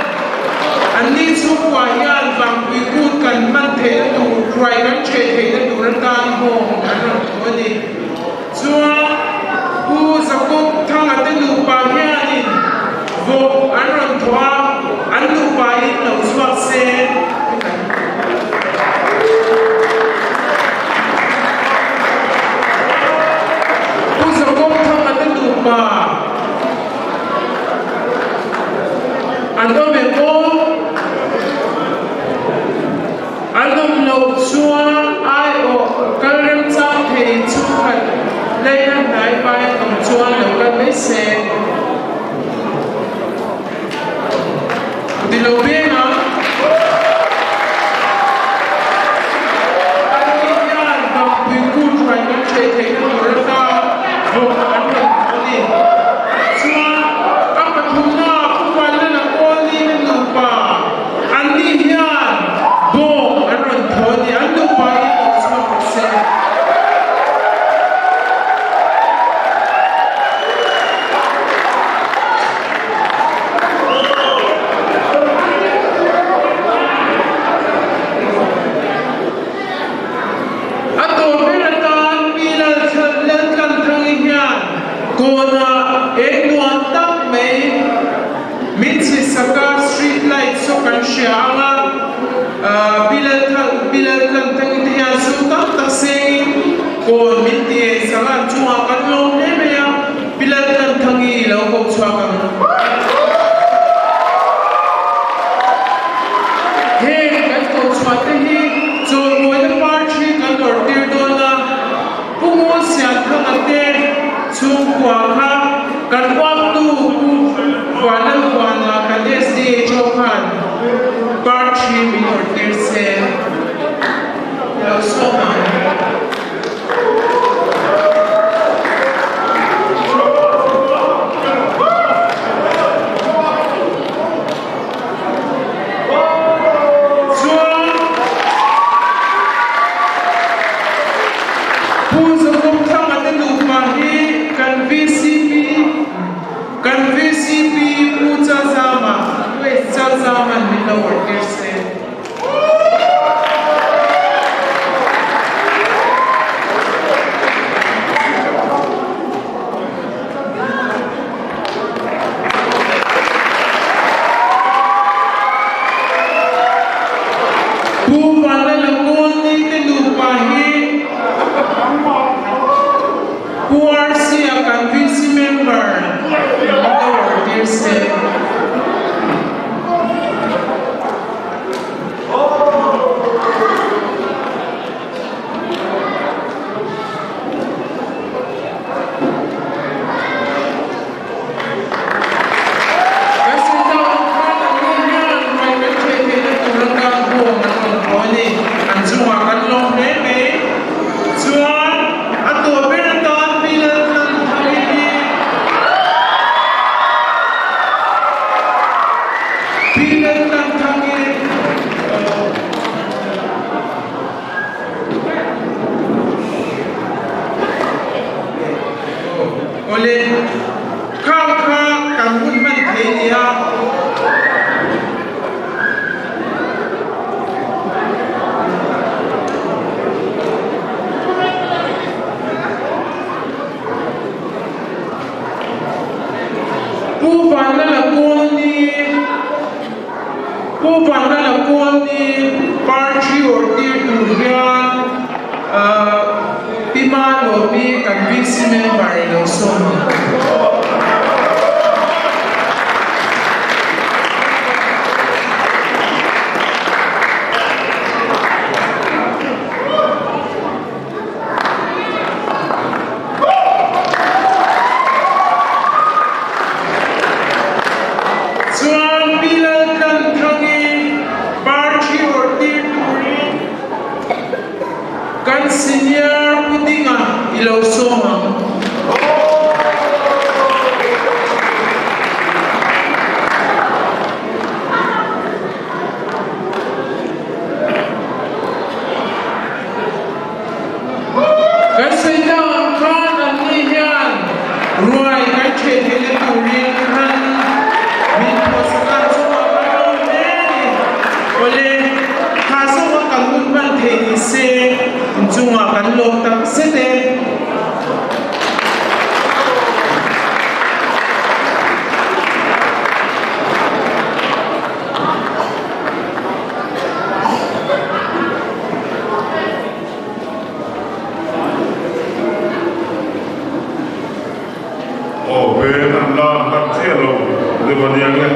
an ni chhungkua hian Vangpui kut kan hman theihna tur, ruai kan ṭheh theihna tur atan hawng an rawn thu a ni. Chuan Pu Jacob Thanga te nupa hianin vawk an rawn thawh a, an nupain lo chhuak se. Pu Jacob Thanga te nupa an awm em aw? An awm loh chuan aiawh kal remchang thei chhungkhat leina hnai pai an awm chuan lo kal mai se. Ti lo veng ang. An ni hian Vangpui kut hruai kan hreh theihna tur atan vawk an rawn hmu a ni. Chuan a pathumna Pu Vanlana Kawlni na nupa Anni hian bawng an rawn thaw a ni, an nupa in lo chhuak rawh se. A tawp ber atan Pi Laltlanthangi hian kawnah eng nuam tak mai Min chhisaka street light saw kan hria ang a, Bilal Tlanthangi te hian sum tam tak sengin kawn min ti ei sak a, an chungah kan lawm hle mai a, Bilal Tlanthangi i lo ko chhuak ang. Heng kan ko chhuah te hi chawlmawina parthi kan lawr tir dawn a, Pu Ngulsianthanga te chhungkua kha kan uaptu Pu Vanlalhuana kan SDHO khan parthi min awrhtir se lo sawm ang. Chuan Pu Zakumthanga te nupa hi kan vcp kan vcp Pu Chalzama West Chalzaman min lo awrhtir se. Pu Vanlala Kawlni te nupa hi Pu RC-a kan VC member min lo awrhtir se. Kan Senta awm khan an ni hian ruai kan theh theihna tur atan bawm an rawn haw a ni. An chungah kan lawm hle mai. Chuan a tawp ber atan Pi Laltlanthari hi Pi Laltlanthangi Awle, khang kha kan hun hman thei nia. Pu. Pi Malawmi kan VC member i lo sawm ang. Chuan Pi Laltlanthangi parthi awrh tir turin kan senior Pu Dinga i lo sawm ang. Kan sawi tak ang khan anni hian ruai kan ṭheh theihna turin ran min phuahsak a, chungah kan lawm hle a ni. Awle, tha zawka kan hun hman theih ni se, inchungah kan lawm tak zet e. Aw veng an la hman chiah lo deuh a nia nge.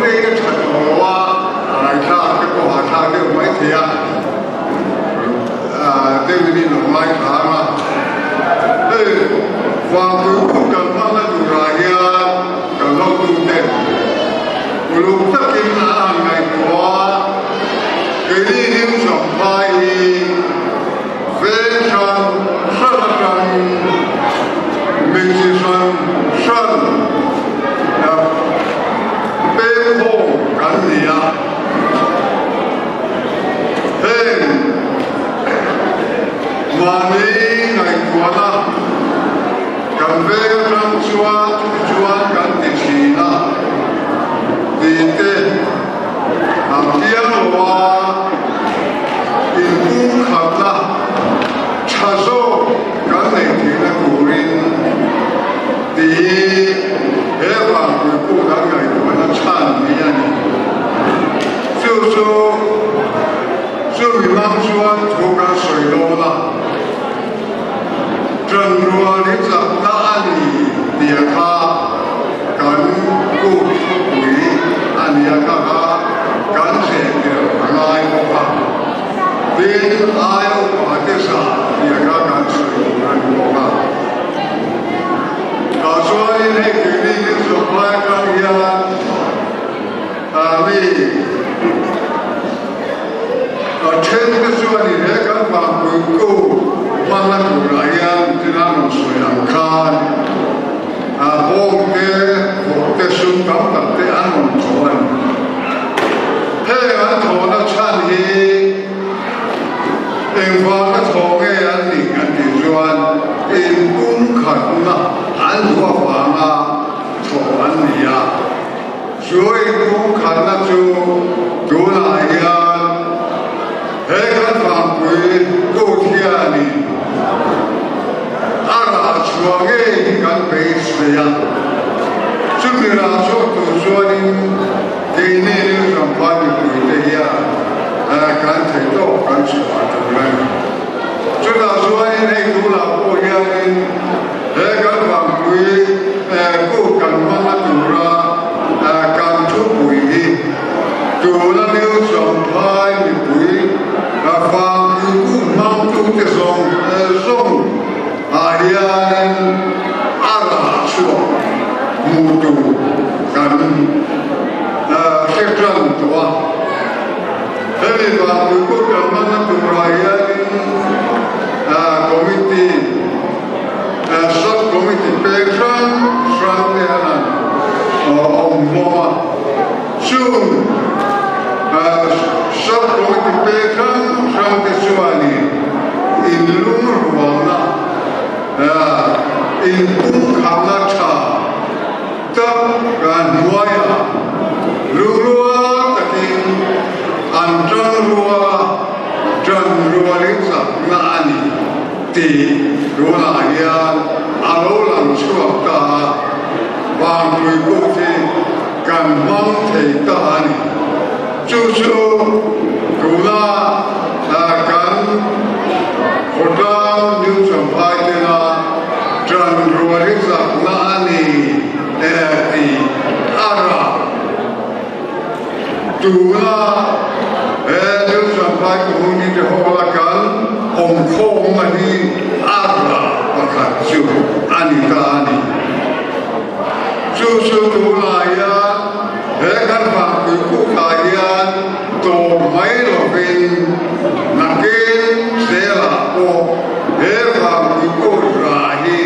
ring a tha tawh lo a, ngaihthlak te pawh hahthlak deuh maithei a, deuhin in lo ngaithla ang a. Hei vangpui kut kan hmang a turah hian kan hotute uluk takin an han ngaihtuah a, keini hlim champhai hi veng hran hran atangin mi chi hran hran pengkhawm kan ni a. Heng mahni ngaihtuahna kan veng atang chuan chumi chuan kan ti thin a tih te a piang lo a, inpumkhatna tha zawk kan neih theihna turin tih hi he vangpui puk an ngaihtuahna chhan hi a ni. Chu chu chumi hmang chuan thu kan sawi dawn a, Ṭanrual hi chakna a ni tih a kha kan kut thupui a ni a kha kha kan hreh tel a ngai bawk a, tin aia upa te zah tih a kha kan sawi tur a ni bawk a. Tah chuanin hei keini hi Chawhmai atang hian mi a then te chuan in he kan vangpuitu hmanna turah hian tina rawn sawi ang khan bawng te, vawk te, sum tam tak te an rawn thawh a ni. Heng an thawhna chhan hi engvanga thawh nge an nih kan tih chuan inpumkhatna an duh avanga thawh an ni a. Chu inpumkhatna chu tunah hian he kan vangpui kut hianin a rah chhuah ngei hi kan beisei a. Chumi rah chhuak tur chuanin keini Rilramphai mipuite hian kan theih tawk kan chhuah tur a ni. Chutah chuanin hei tunah pawh hianin He kan vangpui kut kan hmang a tura kan thupui hi tuna New Champhai mipui vangpui kut hmangtute zawng zawng ah hianin a rah chhuak hmuh tur kan hre tan tawh a. Hemi vangpui kut kan hmang a turah hianin committee Sub Committee pek hrang hrang te an han awm hlawm a, chung Sub Committee pek hrang hrang te chuanin inlungrualna, inpumkhatna tha tak hnuaiah lungrual takin an tangrual a, tanrualin chakna a ni. Tih tunah hian a lo lang chhuak ta a, vangpui kut hi kan hmang thei ta a ni. Chu chu tuna kan khawtlang New Champhai tena ṭan rual hi chakna a ni tih a rah. Tuna he New Champhai Community Hall a kan awmkhawmna hi a rah pakhat chu a ni ta a ni. Chu chu tunah hian he kan vangpui kukah hian tawp mai lovin nakin zelah pawh he vangpui kut rah hi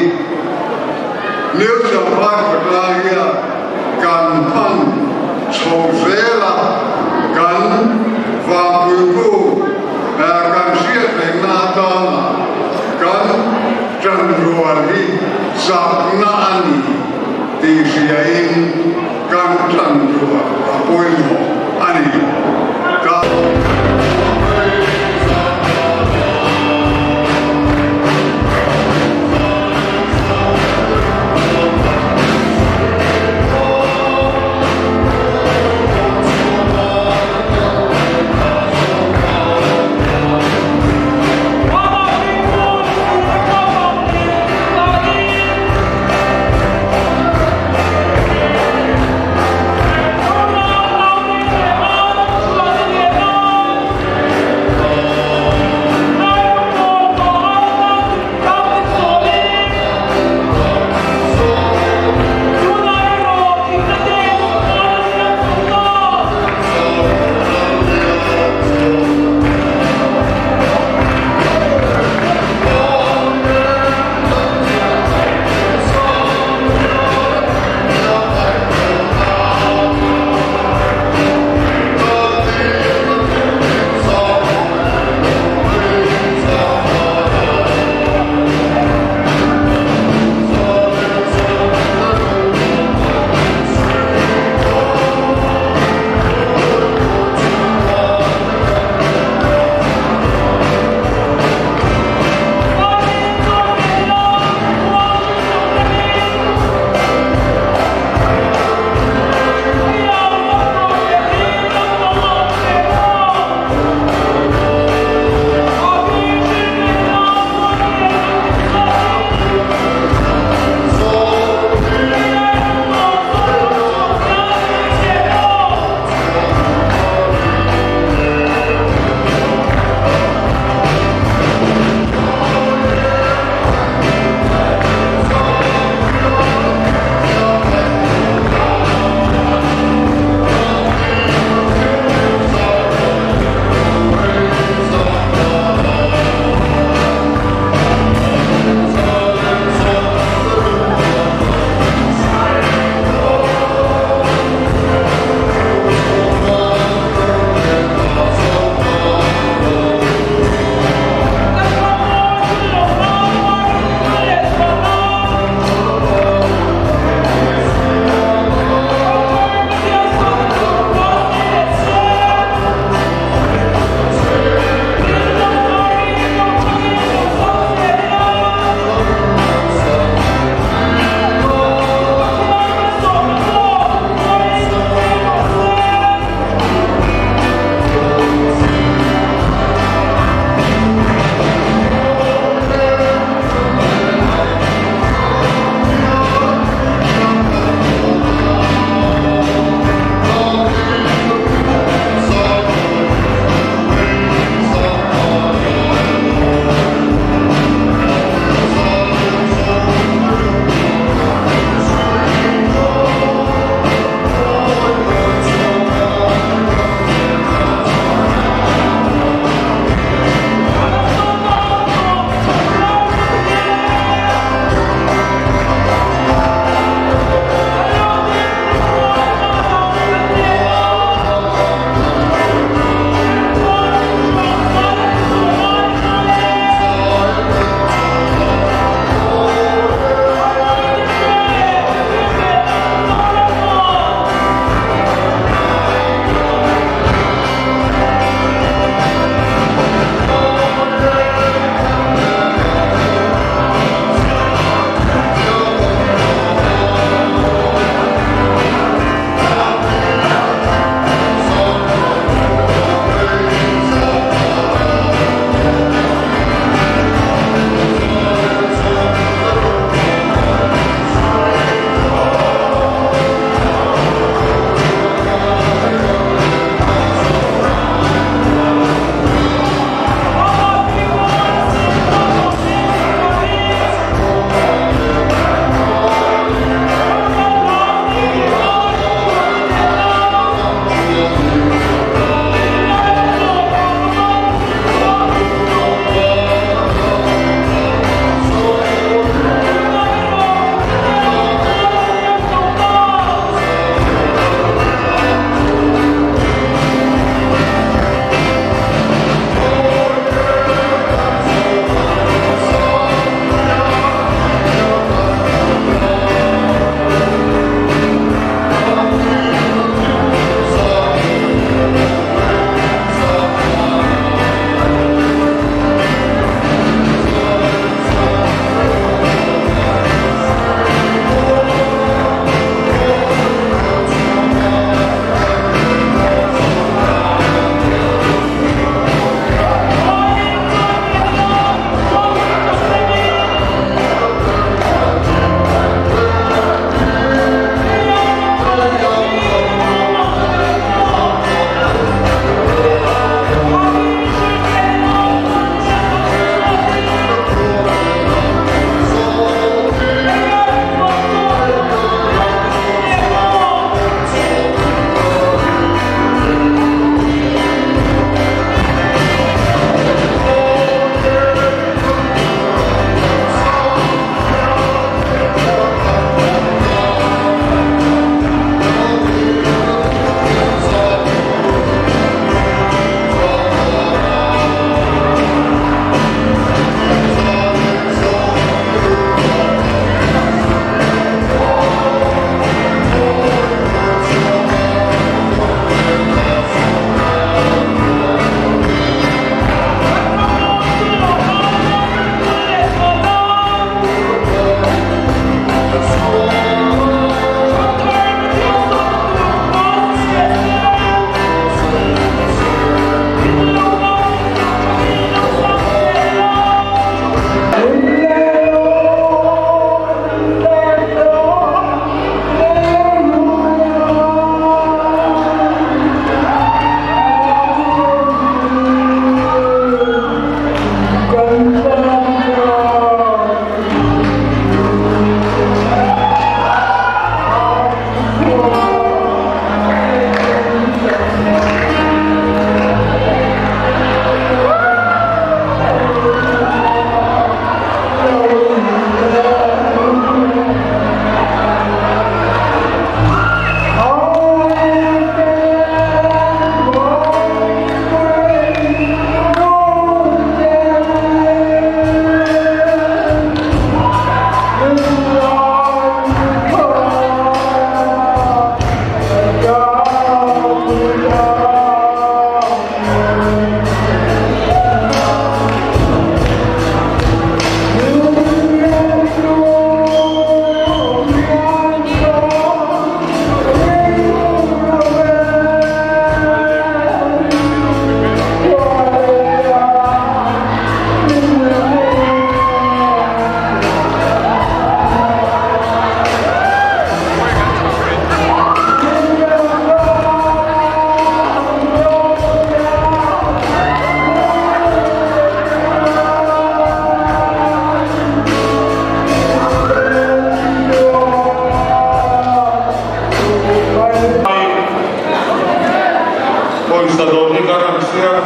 New Champhai khawtlang hian Kan hman chho zel a, kan vangpuitu kan hriat rengna atana kan ṭanrual hi chakna a ni tih hriain kan ṭanrual a pawimawh a ni.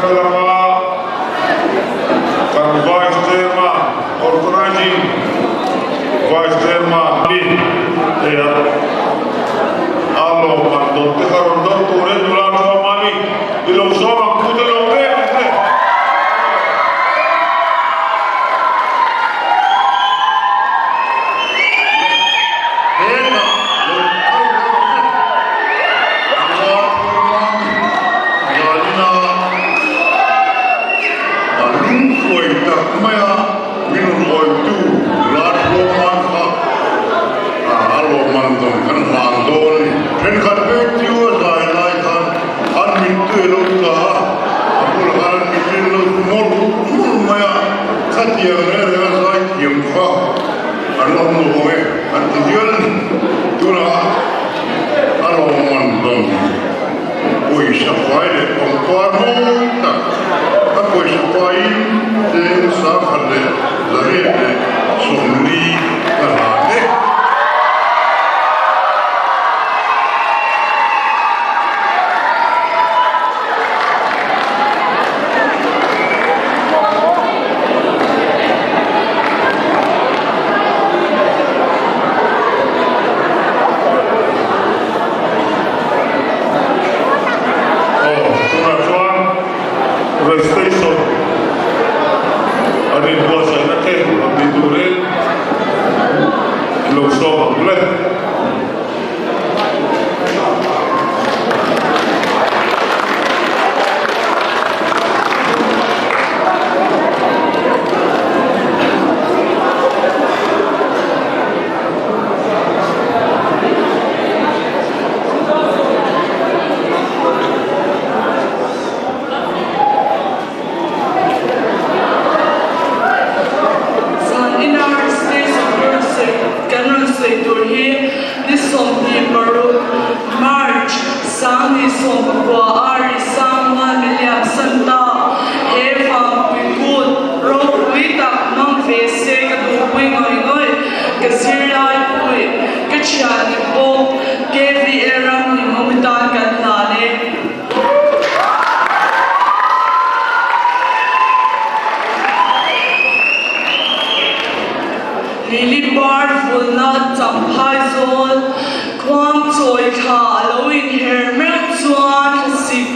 fel anga kan Vice Chairman, Organizing Vice Chairman ni thei a, a lawmman dawn te kha rawn dawng turin nula Thuamani i lo sawm ang thu te lo pek ang che. Hetah lo kal rawh che. Nula Thuamani Zalina a lungkuai tak maia min rawn awitu nula Thuamani kha a lawmman dawn kan hlan dawn a ni. Thenkhat pek chu a zai lai khan an mittui a lo tla a, a bulah khan an mittui an lo mawlh mawlh mai a, khatiang reng reng a zai thiam kha an awm lo ang e an ti hial a ni. Tunah a lawmman dawn pawisa fai leh pangpar mawi tak a pawisa faiin cheng 1840 ka hlan e. Aw, tunah chuan registration an inbuatsaihna te rawn ti turin lo sawm ang le. Zan ina registration kan rawn sawi tur hi ni 26 March 19 a ri sang a miliam san ta he vangpui kut ropui tak hmang ve se ka duhpui ngawih ngawih ka zirlai pui ka thian ni bawk KVL ram hlimawm tan kan hlan e. Lily par vulna champhai zawl khuang chawi thla a lo inher meuh chuan thlasik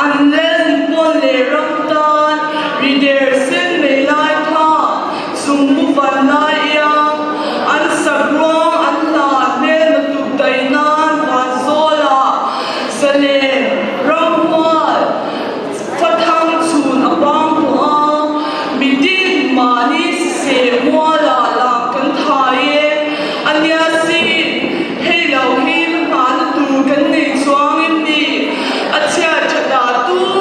An lel pawn leh ram tan ri der sen mai lai kha chung mu van lai iang an sakruang an hla hmelma tuk daih nan vanzawlah zalen ramhual Fathang chhun a bang tawh a, mitin mahni siseh mualah lah kan thai e. A nia sin, hei lo hi la hmahna tur kan nei chuang em ni? A chhiat that ah tu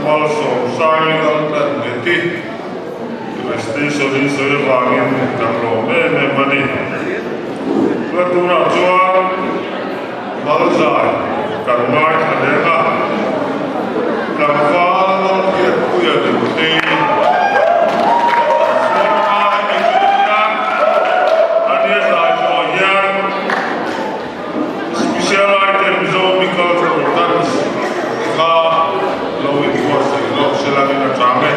Malsawmsai Laltlanngeti Station in sawi avangin kan lawm em em a ni. Chuan tunah chuan Malzai kan ngaithla leng a, tlangval Lalhriatpuia Nutei Sawrkar hemi chu hian a nia zai zawh hian Special item Zomi Cultural Dance kha lo inbuatsaih lawk se la in a chang e.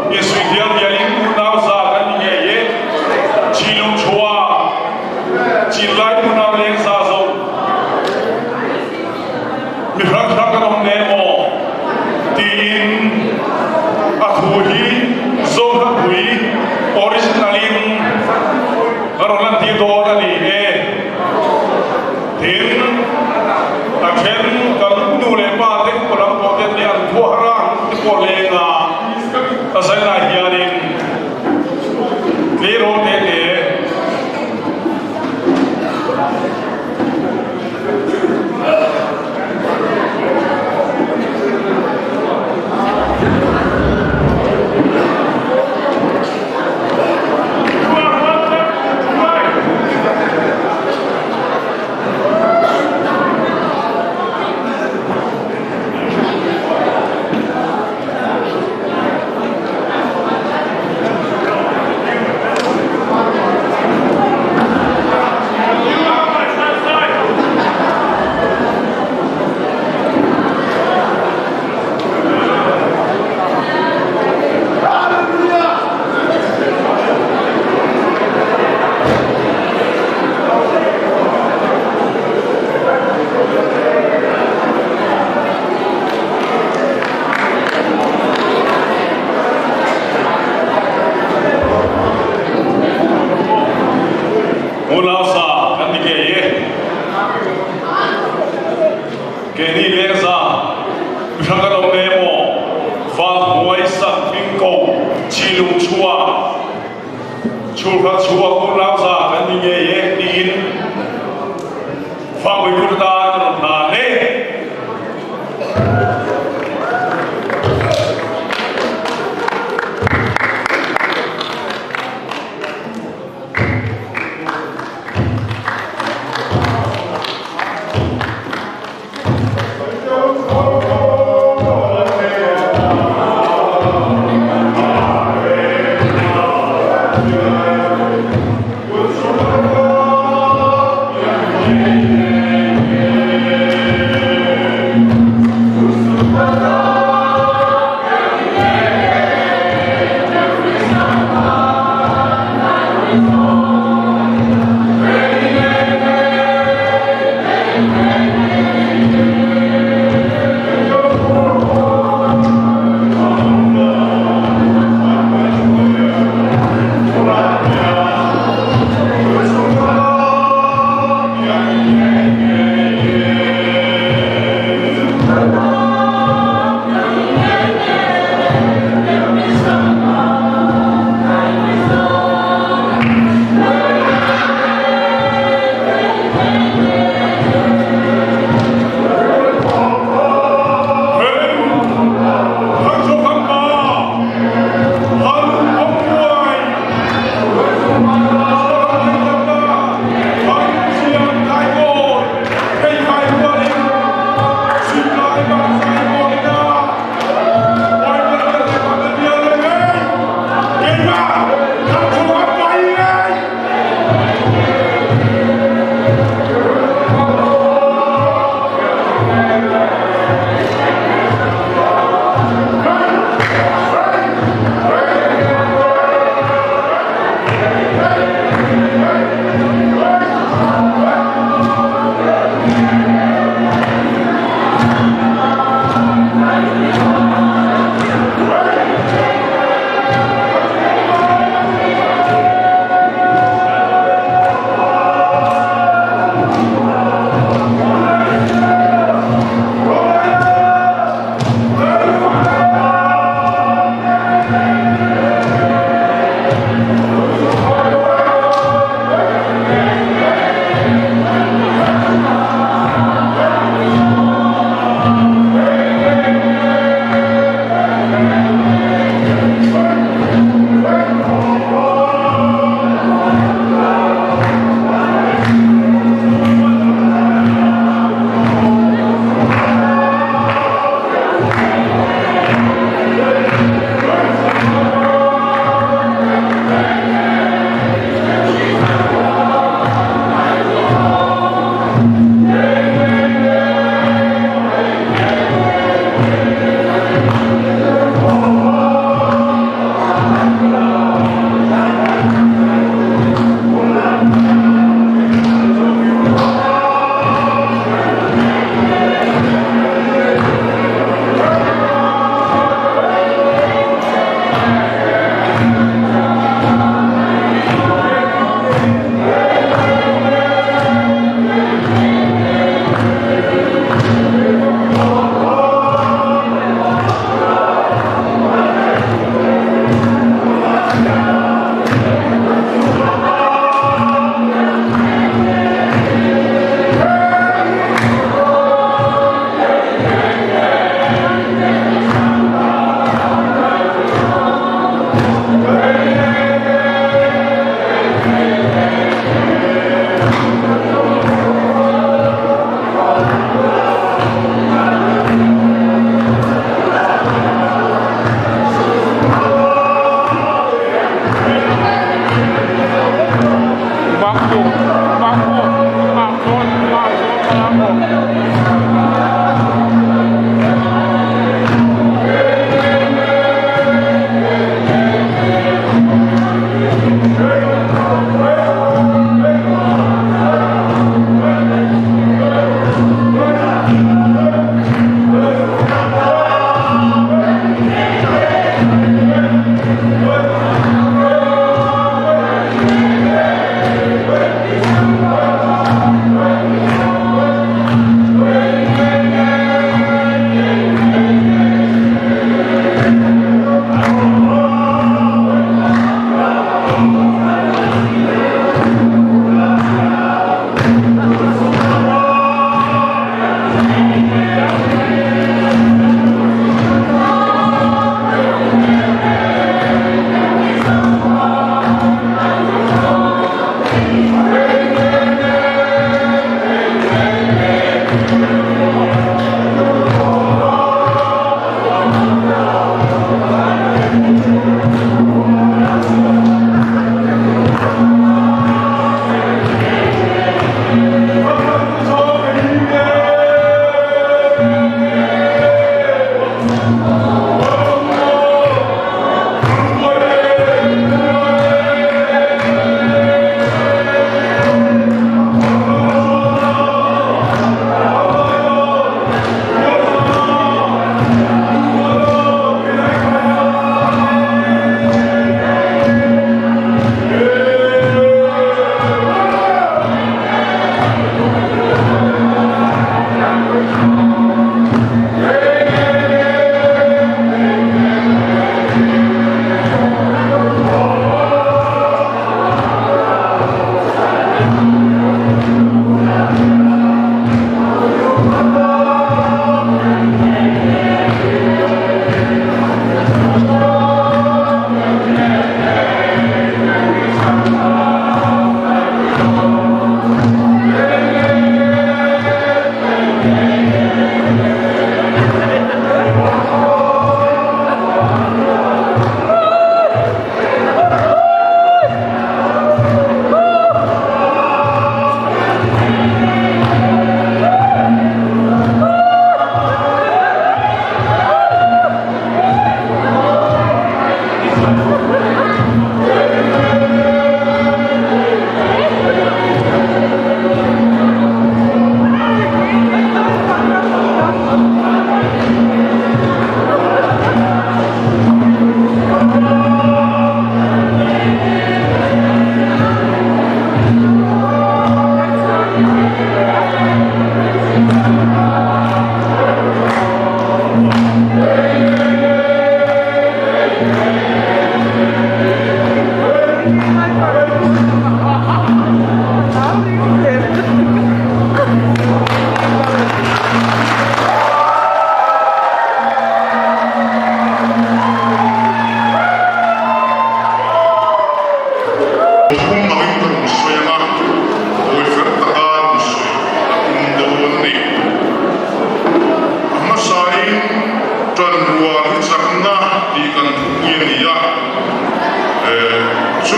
Insuih dial dialin unau za kan ni ngei e. Chilung chua Chinlai unau leng za zawng mi hrang hrang kan awm ne maw tiin a thu hi Zohnampui original in a rawn lantir dawn a ni e. Tin, a then kan nu leh pa te upa lam pawh te nia an khuah rang te pawh leng a, a zainah hianin tleirawl te te Unau sa kan ni ngei e. Keini lengza mihring kan awm ne maw? Van hnuai sak hming ko chilung chhuah Chhurkhat chhuak unau za kan ni ngei e tiin Fangpui kut atan ka rawn hna hle.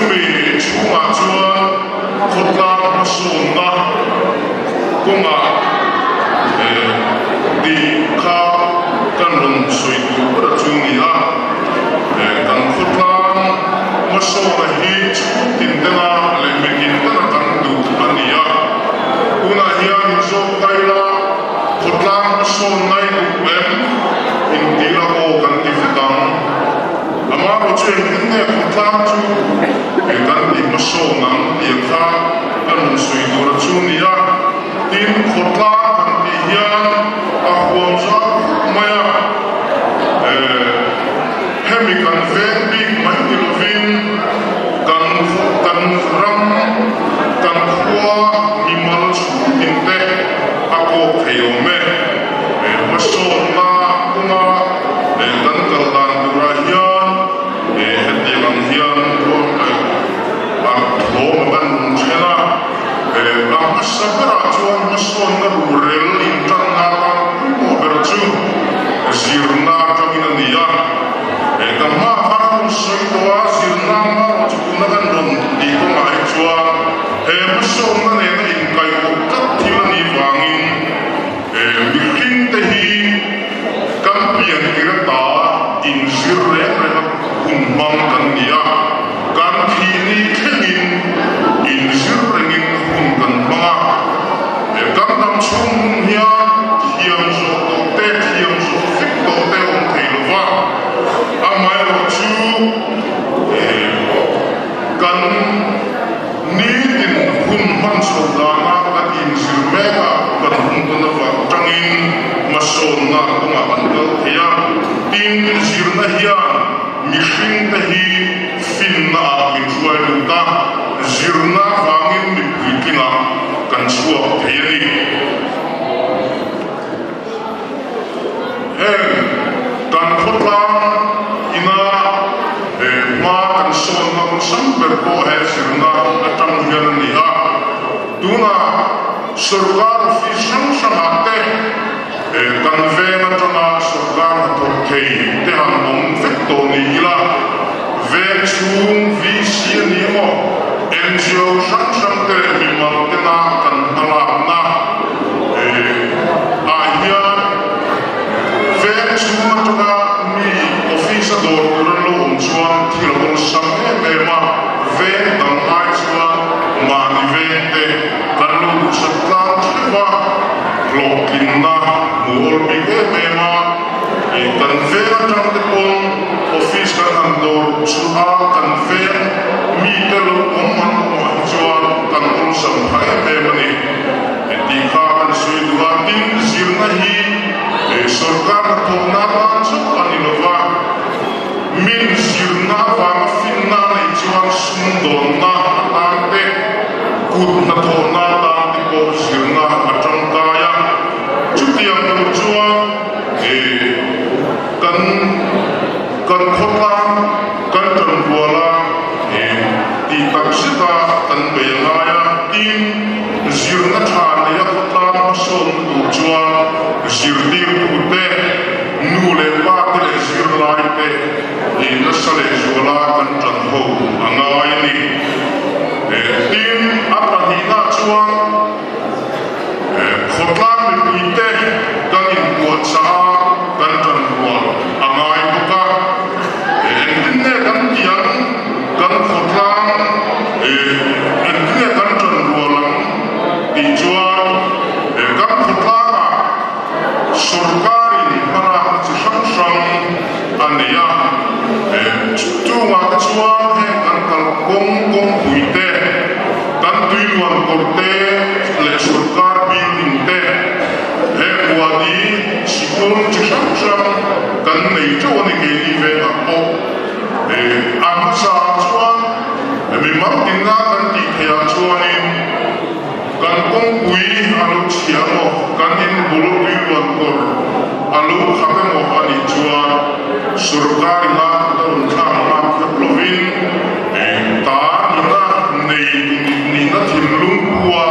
Chumi chhungah chuan khawtlang hmasawnna kawngah tih kha kan rawn sawi tur ber a chu ni a. Kan khawtlang hmasawna hi chhungtin tena leh mitin tena kan duh a ni a. Tunah hian inzawm taila khawtlang hmasawnna i duh em? Intih la aw kan ti vek ang. Amaherawh chu engtin nge khawtlang chu kan tih hmasawn ang tih kha kan rawn sawi tur a chu ni a. Tin, khawtlang han tih hian a huam zau khawp mai a, hemi kan veng bik mai ni lovin kan kan ram, kan khua mimal chhungtin te a kawk thei awm e. Hmasawnna kawnga kan kal dan turah hian hetiang ang hian a thawm a kan rawn then a. A hmasa berah chuan hmasawnna rurel intanna atan pawimawh ber chu zirna atangin a ni a. Ka hma khan a rawn sawi tawh a, zirna hma chu tuna kan rawn tih kawngah hi chuan he hmasawnna nena inkaihawp tlat thil a nih vangin Mihringte hi kan pian tir ata inzir reng reng a hun hmang kan ni a, kan thih ni thlengin inzir rengin hun kan hmang a. Kan dam chhung hun hian thiam zawh tawh te, thiam zawh vek tawh te a awm thei lo va, amaherawhchu kan. Nitin hun hman chho dana kan inzir mek a, kan hun tawn avang tangin hmasawnna kawngah kan kal thei a. Tin, zirna hian mihringte hi finna ah min hruai lut a, zirna avangin mipui tlingah kan chhuak thei a ni. Heng kan khawtlang ina hma kan sawnna awlsam ber pawh he zirna atang hian a ni a. Tunah sorkar office hrang hrangah te kan veng atanga sorkar hnathawk thei te han awm vek tawh ni ila, veng chhung VC a ni emaw, NGO hrang hrang te leh mimal tena kan hmalakna, Ah hian veng chhung atanga mi office a dawr tur an lo awm chuan thil a awlsam em em a, veng dang ai chuan mahni veng te kan lo duhsak tlang theuh a, hlawhtlinna hmu awl bik em em a, kan veng atang te pawn office kan han dawr chu a kan veng mite lo awm an awmah hi chuan kan awlsam phah em em a ni. Tih kha kan sawi duh a, tin zirna hi sorkar hnathawkna atan chauh a ni lova, min zirna avanga finna a neih chuan sumdawnna atan te, kut hnathawhna atan te pawh zirna a tangkai a. Chutiang tur chuan kan kan khawtlang kan tanrual a, tih tak zeta kan bei a ngai a, tin, Zirna tha neia khawtlang hmasawnna tur chuan zirtirtute, nu leh pa te leh zirlai te ih nasa leh zuala kan tan ho a ngai a ni. Tin, a pahnihna chuan khawtlang mipuite kan inpuahchah a, kan tan rual a ngai bawk a. Engtin nge kan tih ang? Kan khawtlang engtin nge kan tan rual ang tih chuan kan khawtlangah sorkarin hmalakna chi hrang hrang a nei a. Chungah te chuan heng kan kalkawng kawngpui te, kan tuiluan kawr te leh sorkar building te, heng wadi sikul chi hrang hrang kan nei teuh a ni keini vengah pawh. A hmasa ah chuan mimal tinna kan tih theih ah chuanin kan kawngpui a lo chhia emaw, kan in bul tuiluan kawr a lo khak emaw a nih chuan sorkar ina kut a rawn thlak nghak kher lovin ta nihna nei nihna thinlung pua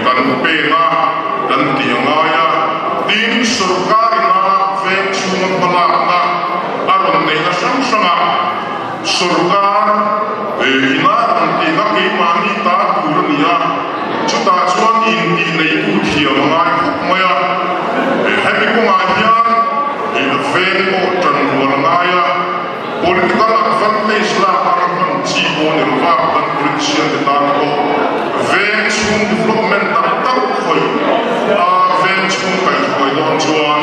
kan peng a, kan tih a ngai a. Tin, sorkar ina veng chhunga hmalakna a rawn neihna hrang hrangah sorkar. Veng pawh ṭan rual a ngai a, political advantage lak anga hman chi pawh ni lova kan politician te tan pawh veng chhung development tak tak khawih a veng chhung kaihhruai dawn chuan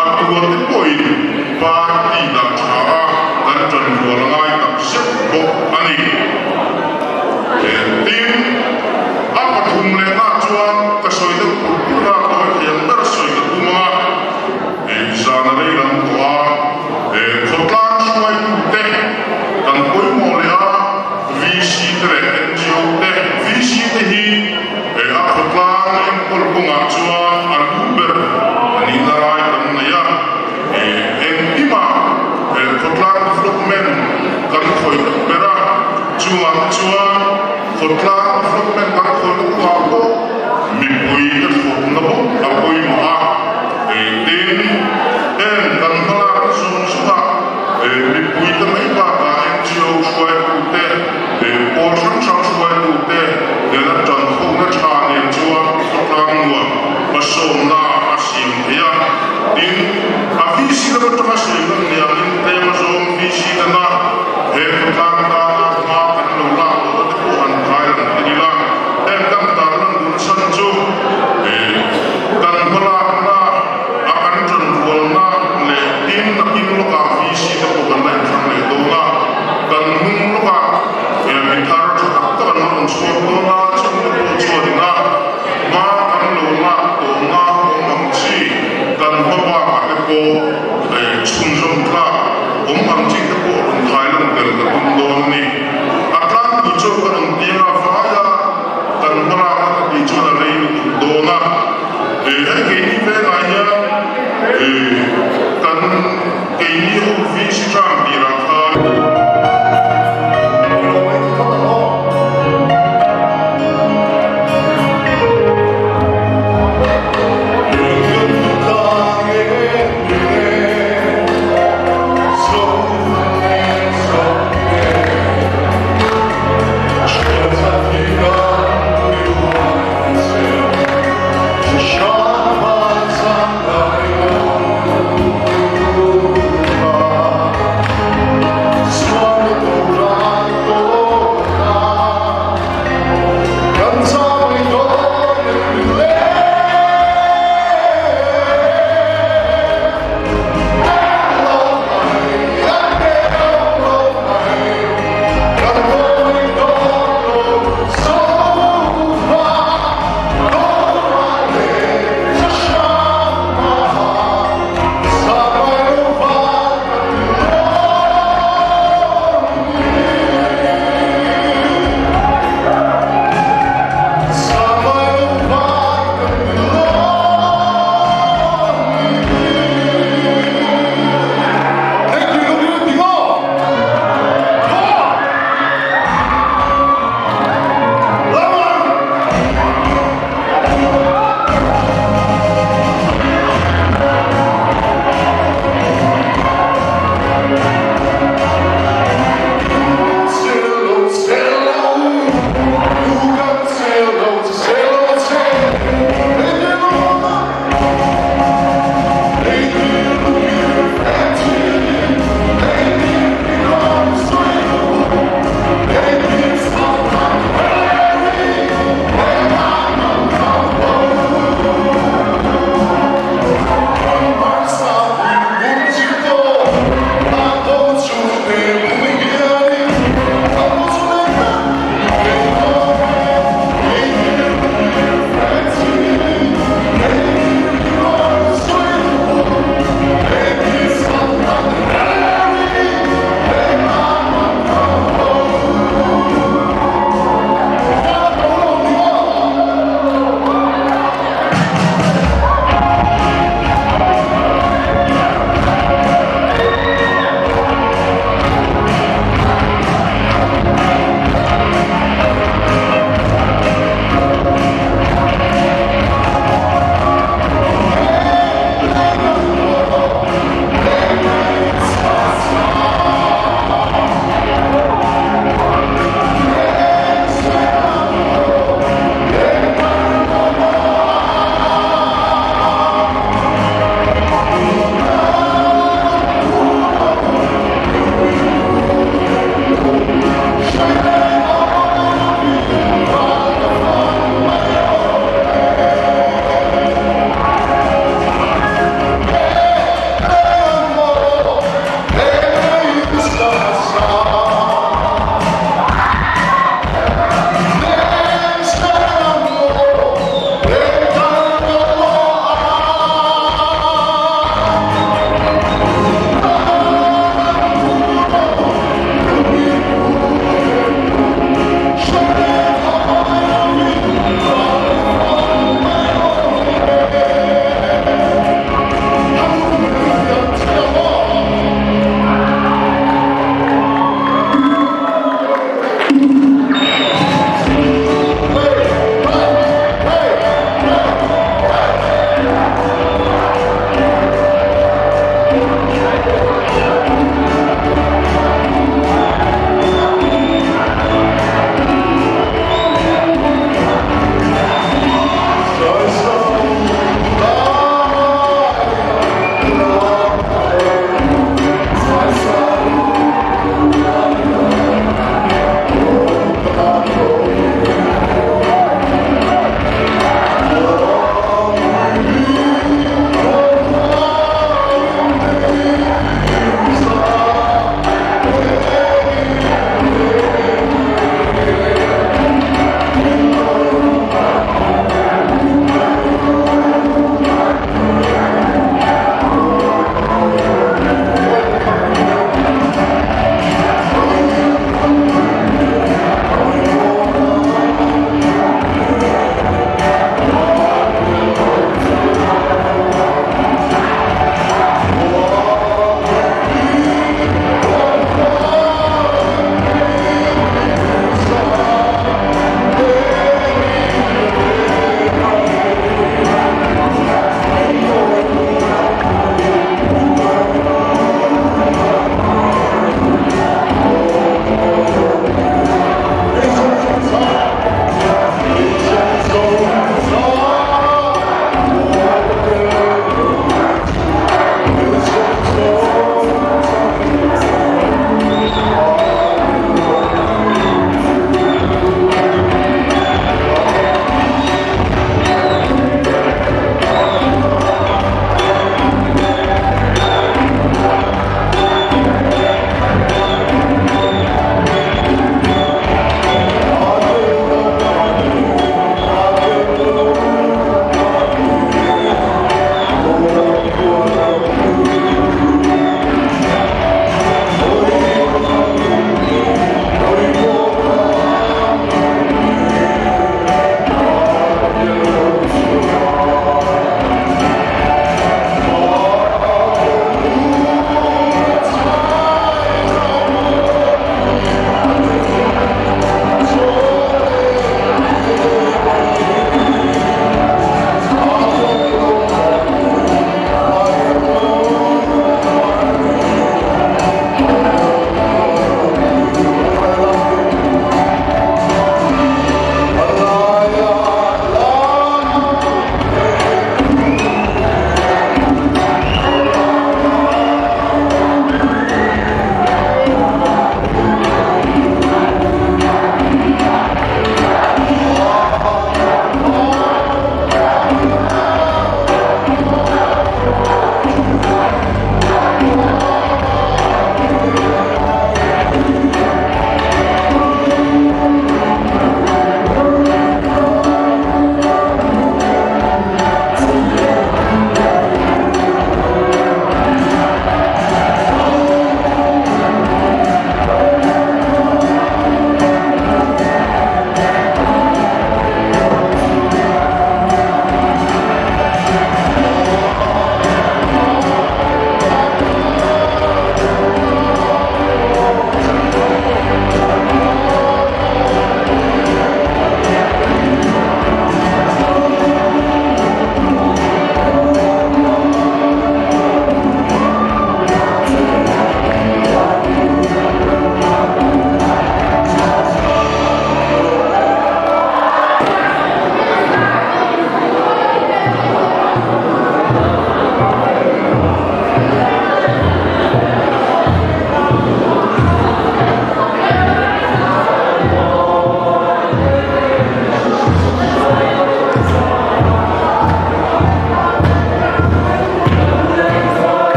a tuar te pawhin party dah tha a kan ṭan rual a ngai tak zet bawk a ni. Tin, a pathum lehna chuan ka sawi deuh pur pur a, tawi thiam ber sawi ka tum a. Zan a rei lam tawh a, khawtlang hruaitute kan pawimawh leh a, VC te leh NGO te, VC te hi a khawtlang enkawl kawngah chuan a lu ber a nihna lai kan nei a, engkimah khawtlang development kan khawih ber a, chungah te chuan khawtlang development kan khawihna kawngah pawh mipui te thlawpna bawk a pawimawh a. Tin, heng kan hmalakna zawng zawngah mipuite mai bakah NGO hruaitute, pawl hrang hrang hruaitute nena tanhona tha nen chuan khawtlang nuam hmasawmna a siam thei a. Tin, a VC lam atanga sawi ngam ni angin tlem azawng VC tana he khawtlang tana hma kan lo lak lohna te pawh han thai lang thei ila. Heng kan tarlan duhna chhan chu Kan hmalakna a kan ṭanrualna leh tin nakin lawkah VC te pawh kan la inthlang leh dawn a, kan hnung lawkah mi thar ṭha tak tak an la rawn chhuak dawn a, chhungte pawh chuanin a hma kan lo lak tawhna awm ang chi kan hma bakah te pawh chhunzawm tlak awm ang chi te pawh rawn thailan tel ka tum dawn a ni. A tlangpui chu ka rawn piang a vai a. Kan hmalakna ka tih chuan a rei lutuk dawn a, hei keini vengah hian kan keini ho VC term tirah khan.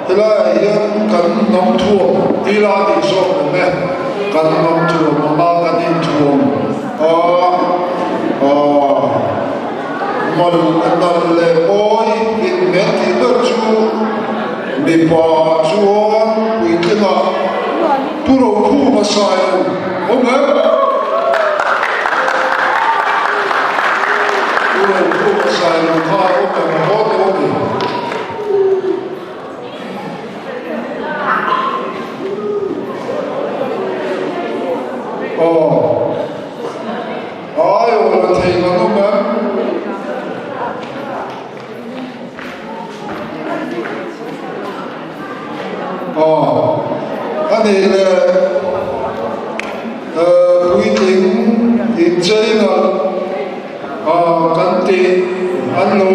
Helaiah hian kan hnam thuam ila tih zawk awm e. Kan hnam thuam anga kan inthuam a, mal nal leh mawi inhmel tih ber chu mipa chuan puitlingah Pu Rokhuma Sailo awm em? Pu Rokhuma Sailo kha awm em a haw tawh a ni. Aw, ai aw la thei kan awm em? Aw, a nih leh puitling inchei nalh kan tih an lo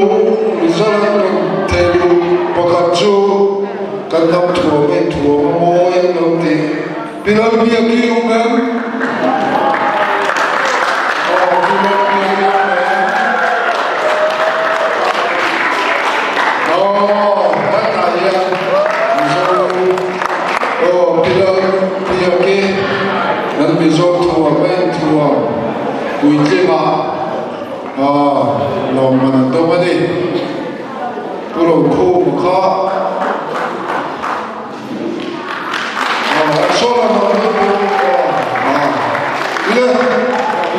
result an rawn thei duh pakhat chu kan hnam thuam a inthuam a mawi an lo tih Pi Lalbiaki awm em? Aw, Pi Lalbiaki awm em? Aw, hetah hian Mizo aw Pi Lalbiaki kan Mizo thuam a inthuam puitlingah lawmman an dawng a ni. Pu Rokhuma kha. Le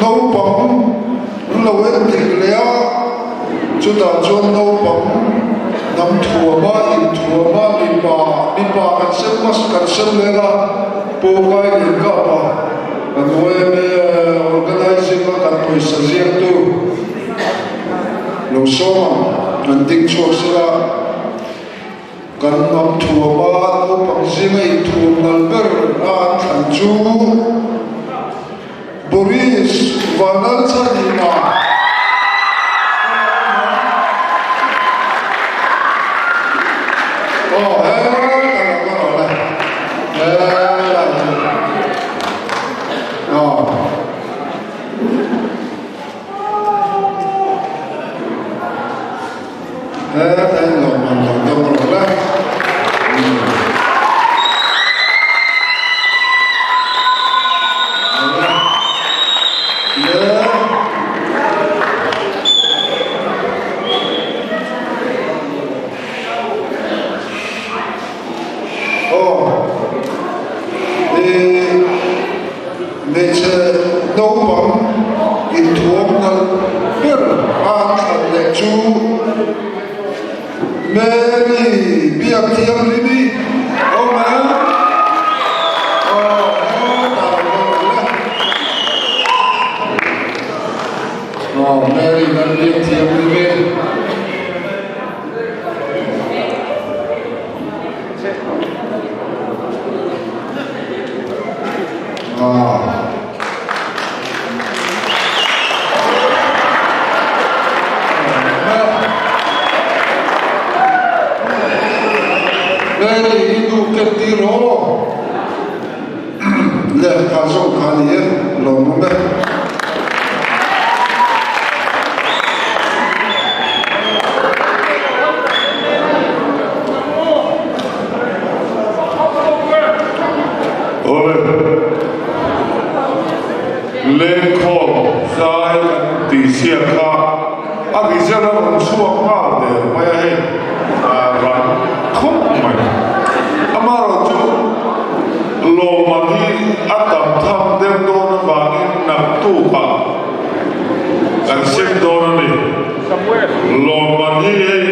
naupang an lo en dik leh a, chutah chuan naupang hnam thuama inthuama mipa mipa kan sem mas kan sem leh a, Pawkai leh Kapa kan yma organizing a kan pawisa ziaktu lo sawm ang an ding chhuak sela. Kan hnam thuama naupang zinga inthuam nal ber a an thlan chu Boris Vanlalchhanhima Aw he ka lo va rawh le he lai hi aw. He ta in lo man lo dawng rawh le. Le. Aw. I hmeichhe naupang inthuam nalh ber a an thlan leh chu Mary Biakthianghlim-i a awm em? Aw, hetah a lo awm e. Aw, Mary Lalbiakthianghlim-i. Mary i nu ken tir aw lehkha zawk kha a ni e, lawmawm e. Awle, lengkhawm zai kan tih chhiat kha a result a rawn chhuak nghal der mai a hei ran khawp mai. Amaherawhchu lawmman hi a tam tham deuh dawn avangin naktukah kan sem dawn a ni. Lawmman hi hei.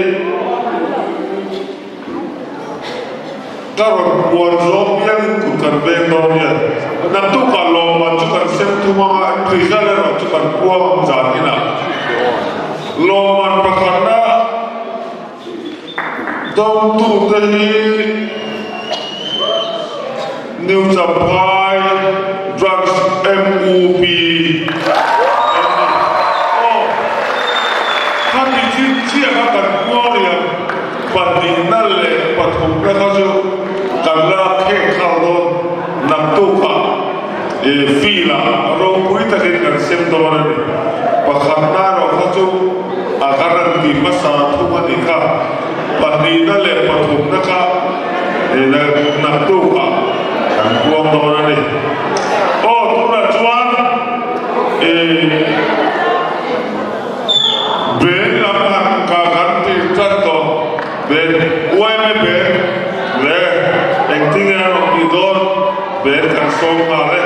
Ka rawn puan zawng bialin kut kan veng dawn hian naktukah lawmman chu kan sem thum anga result erawh chu kan puang ang zan inah lawmman pakhatna dawngtute hi New Champhai Drugs MUP an ni. Aw, khami chin chiah kha kan puang lian. Pahnihna leh pathumna kha chu kan la khek khal dawn naktukah field ah ropui takin kan sem dawn a ni. Pakhatna erawh kha chu a ka rawn ti hmasa thung a ni kha. Pahnihna leh pathumna kha. Naktukah kan puang dawn a ni. Aw, tunah chuan Ben lam han ka kan ti tan tawh. Ben, uaime Ben le engtin nge a rawn tih dawn? Ben kan sawm nghal e.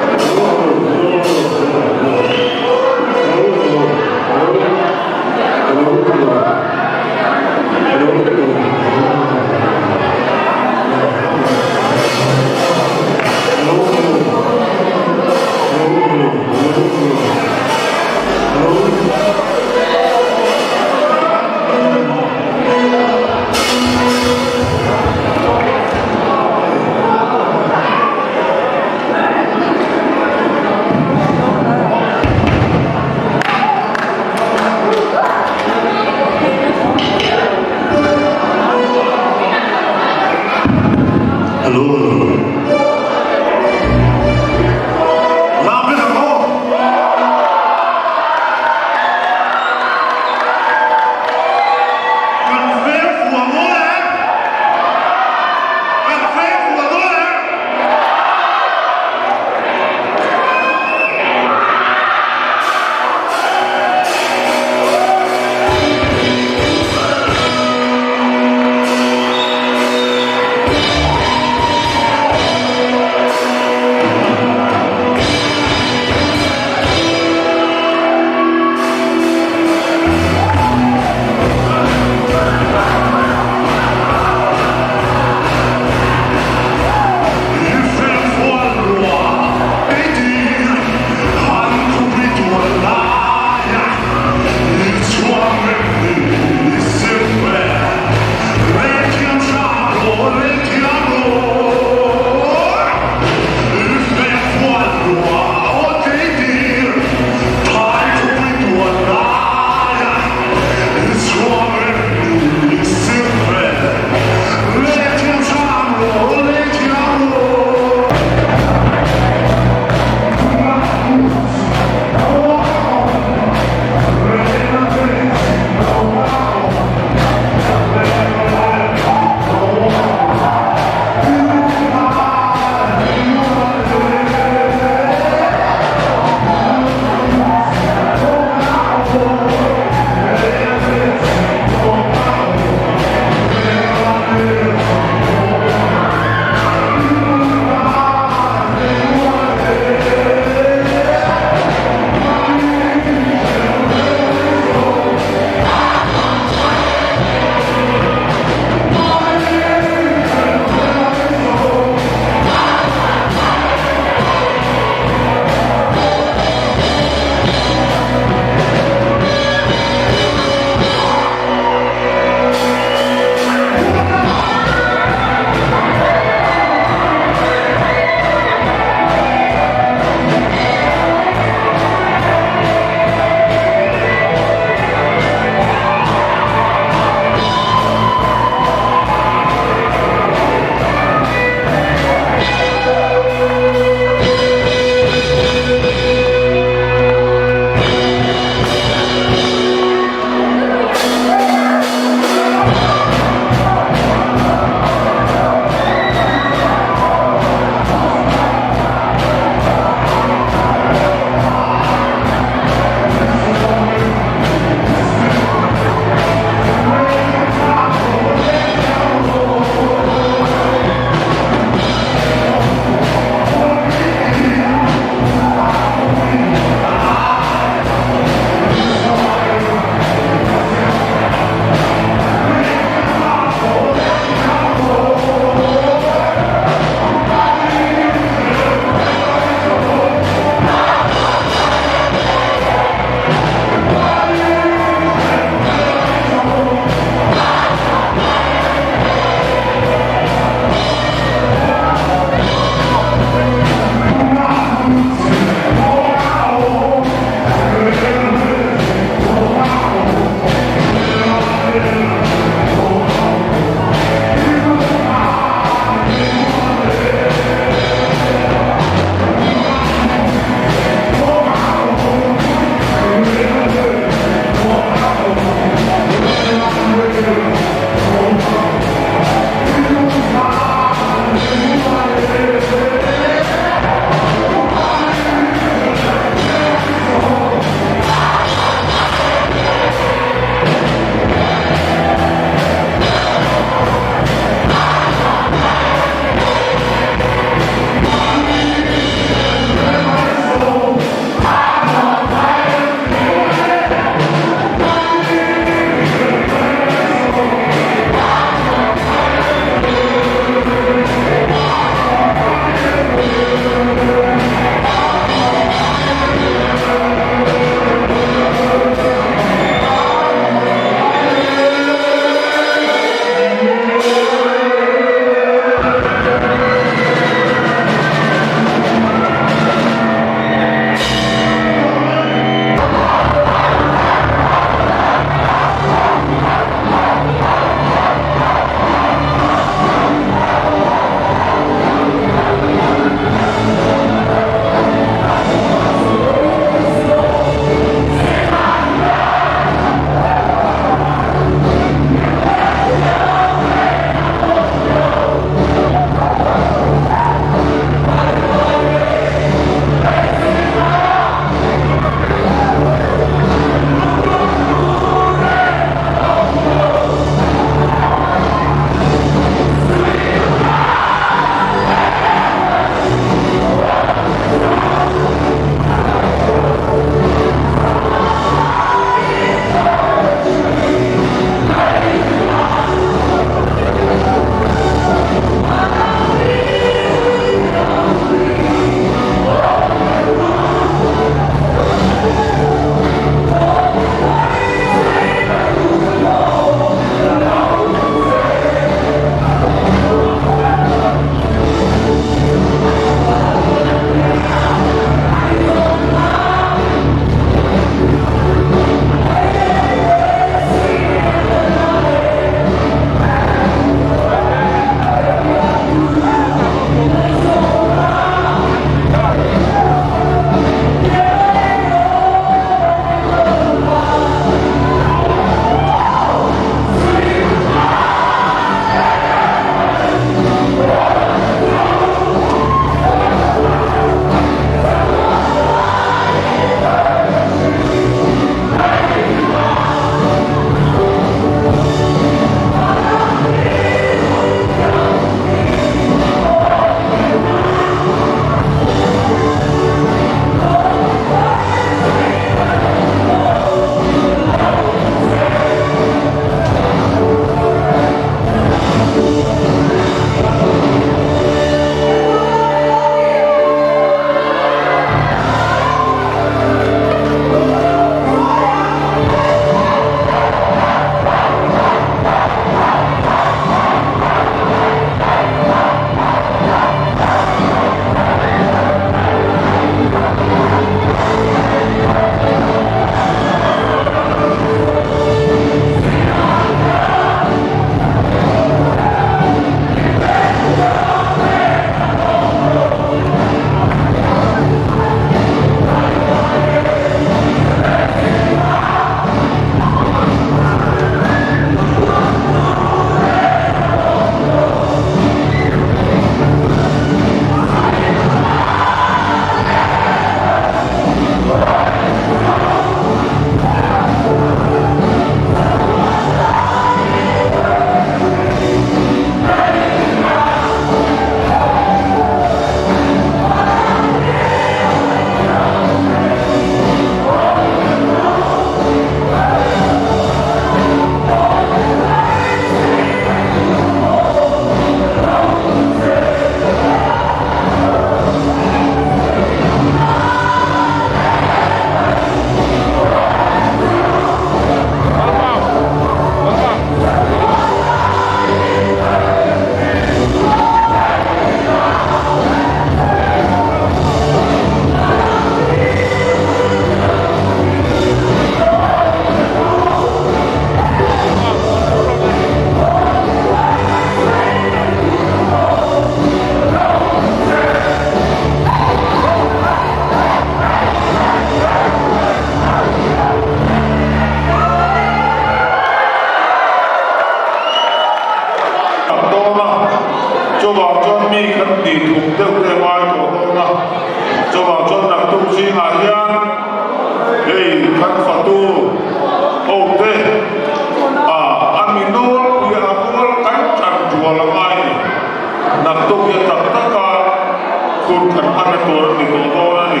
hmanna tur a ni tawh dawn a ni.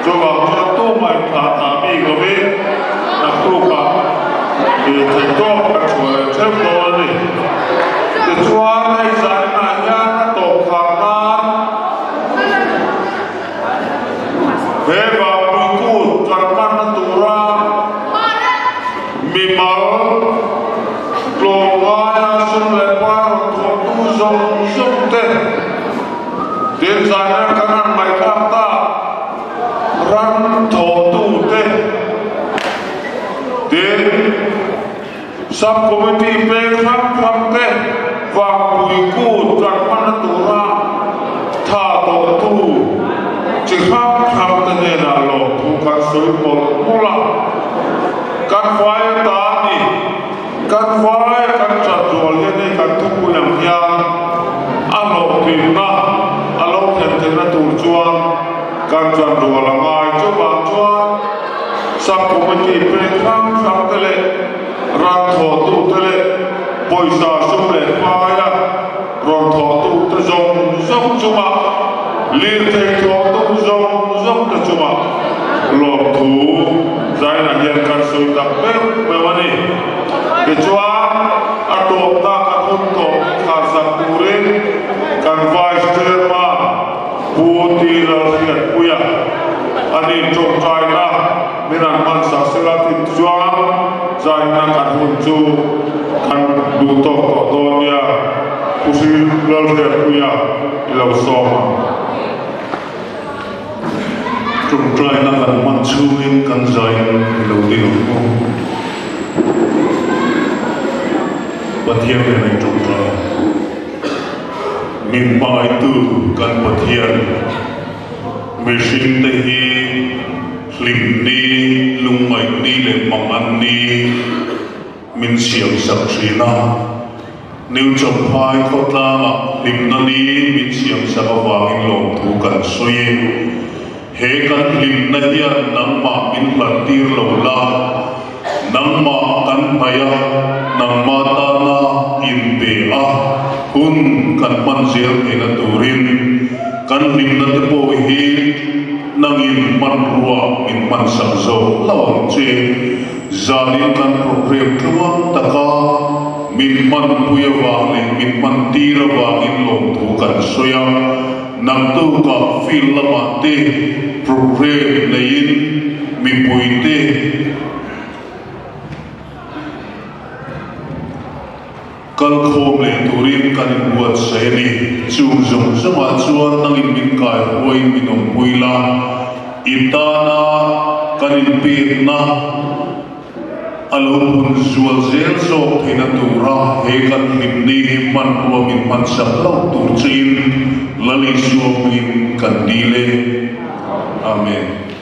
Chuvang chuan tumah inthlah thah bik lovin naktukah theihtawp kan chhuah leh theuh dawn a ni. Tichuan hei zaninah hian a tawp khar nan he Vangpui Kut kan hmanna tura mimal tlawmngaia sum leh pai rawn thawhtu zawng zawng te tin zaina kan han ngaihthlak tak ran thawhtu te tin Sub Committee peng hrang hrang te Vangpui Kut kan hmanna tura tha tawhtu chi hrang hrang te hnenah lawmthu kan sawi mawlh mawlh a. Kan vai ata a ni. Kan vai kan chan zual hian hei kan thupui ang hian a hlawhtlinna a lo thlen theihna tur chuan kan chan rual a ngai. Chuvang chuan Sub Committee peng hrang hrang te leh ran thawhtu te leh pawisa sum leh hmaia rawn thawhtu te zawng zawng chungah lirthei thawhtu zawng zawng te chungah lawmthu zainah hian kan sawi tak meuh meuh a ni. Tichuan, a tawpna kan hun tawp khar sak turin kan Vice Chairman Pu T. Lalhriatpuia a nih tawngtaina min an hman sak sela tichuan zaina kan hun chu kan duh tawk tawh dawn nia Pu Lalhriatpuia i lo sawm ang. Tawngtaina kan hman chhungin kan zain i lo ding ang u. Pathian nen a intawngtai. Min hmangaitu kan Pathian, mihringte hi hlim ni, lungngaih ni leh mangan ni min siamsak thin a. New Champhai khawtlangah hlimna ni min siamsak avangin lawmthu kan sawi e. He kan hlimna hian nangmah min hlantir lo la, nangmah kan hnaih a, nangmah tana inpe a, hun kan hman zel theihna turin kan hlimna te pawh hi nangin hmanrua min hmansak zawk lo ang che. Zanin kan program tluang taka min hmanpui avang leh min hmantir avangin lawmthu kan sawi a. Naktukah field lamah te program neiin mipuite kalkhawm leh turin kan inbuatsaih a ni. Chung zawng zawngah chuan nangin min kaihuaiin min awmpui la, i tana kan inpekna A lo hun zual zel zawk theihna tura he kan hlimni hi hmanrua min hmansak hlauh tur chein Lal Isua hmingin kan dil e. Amen.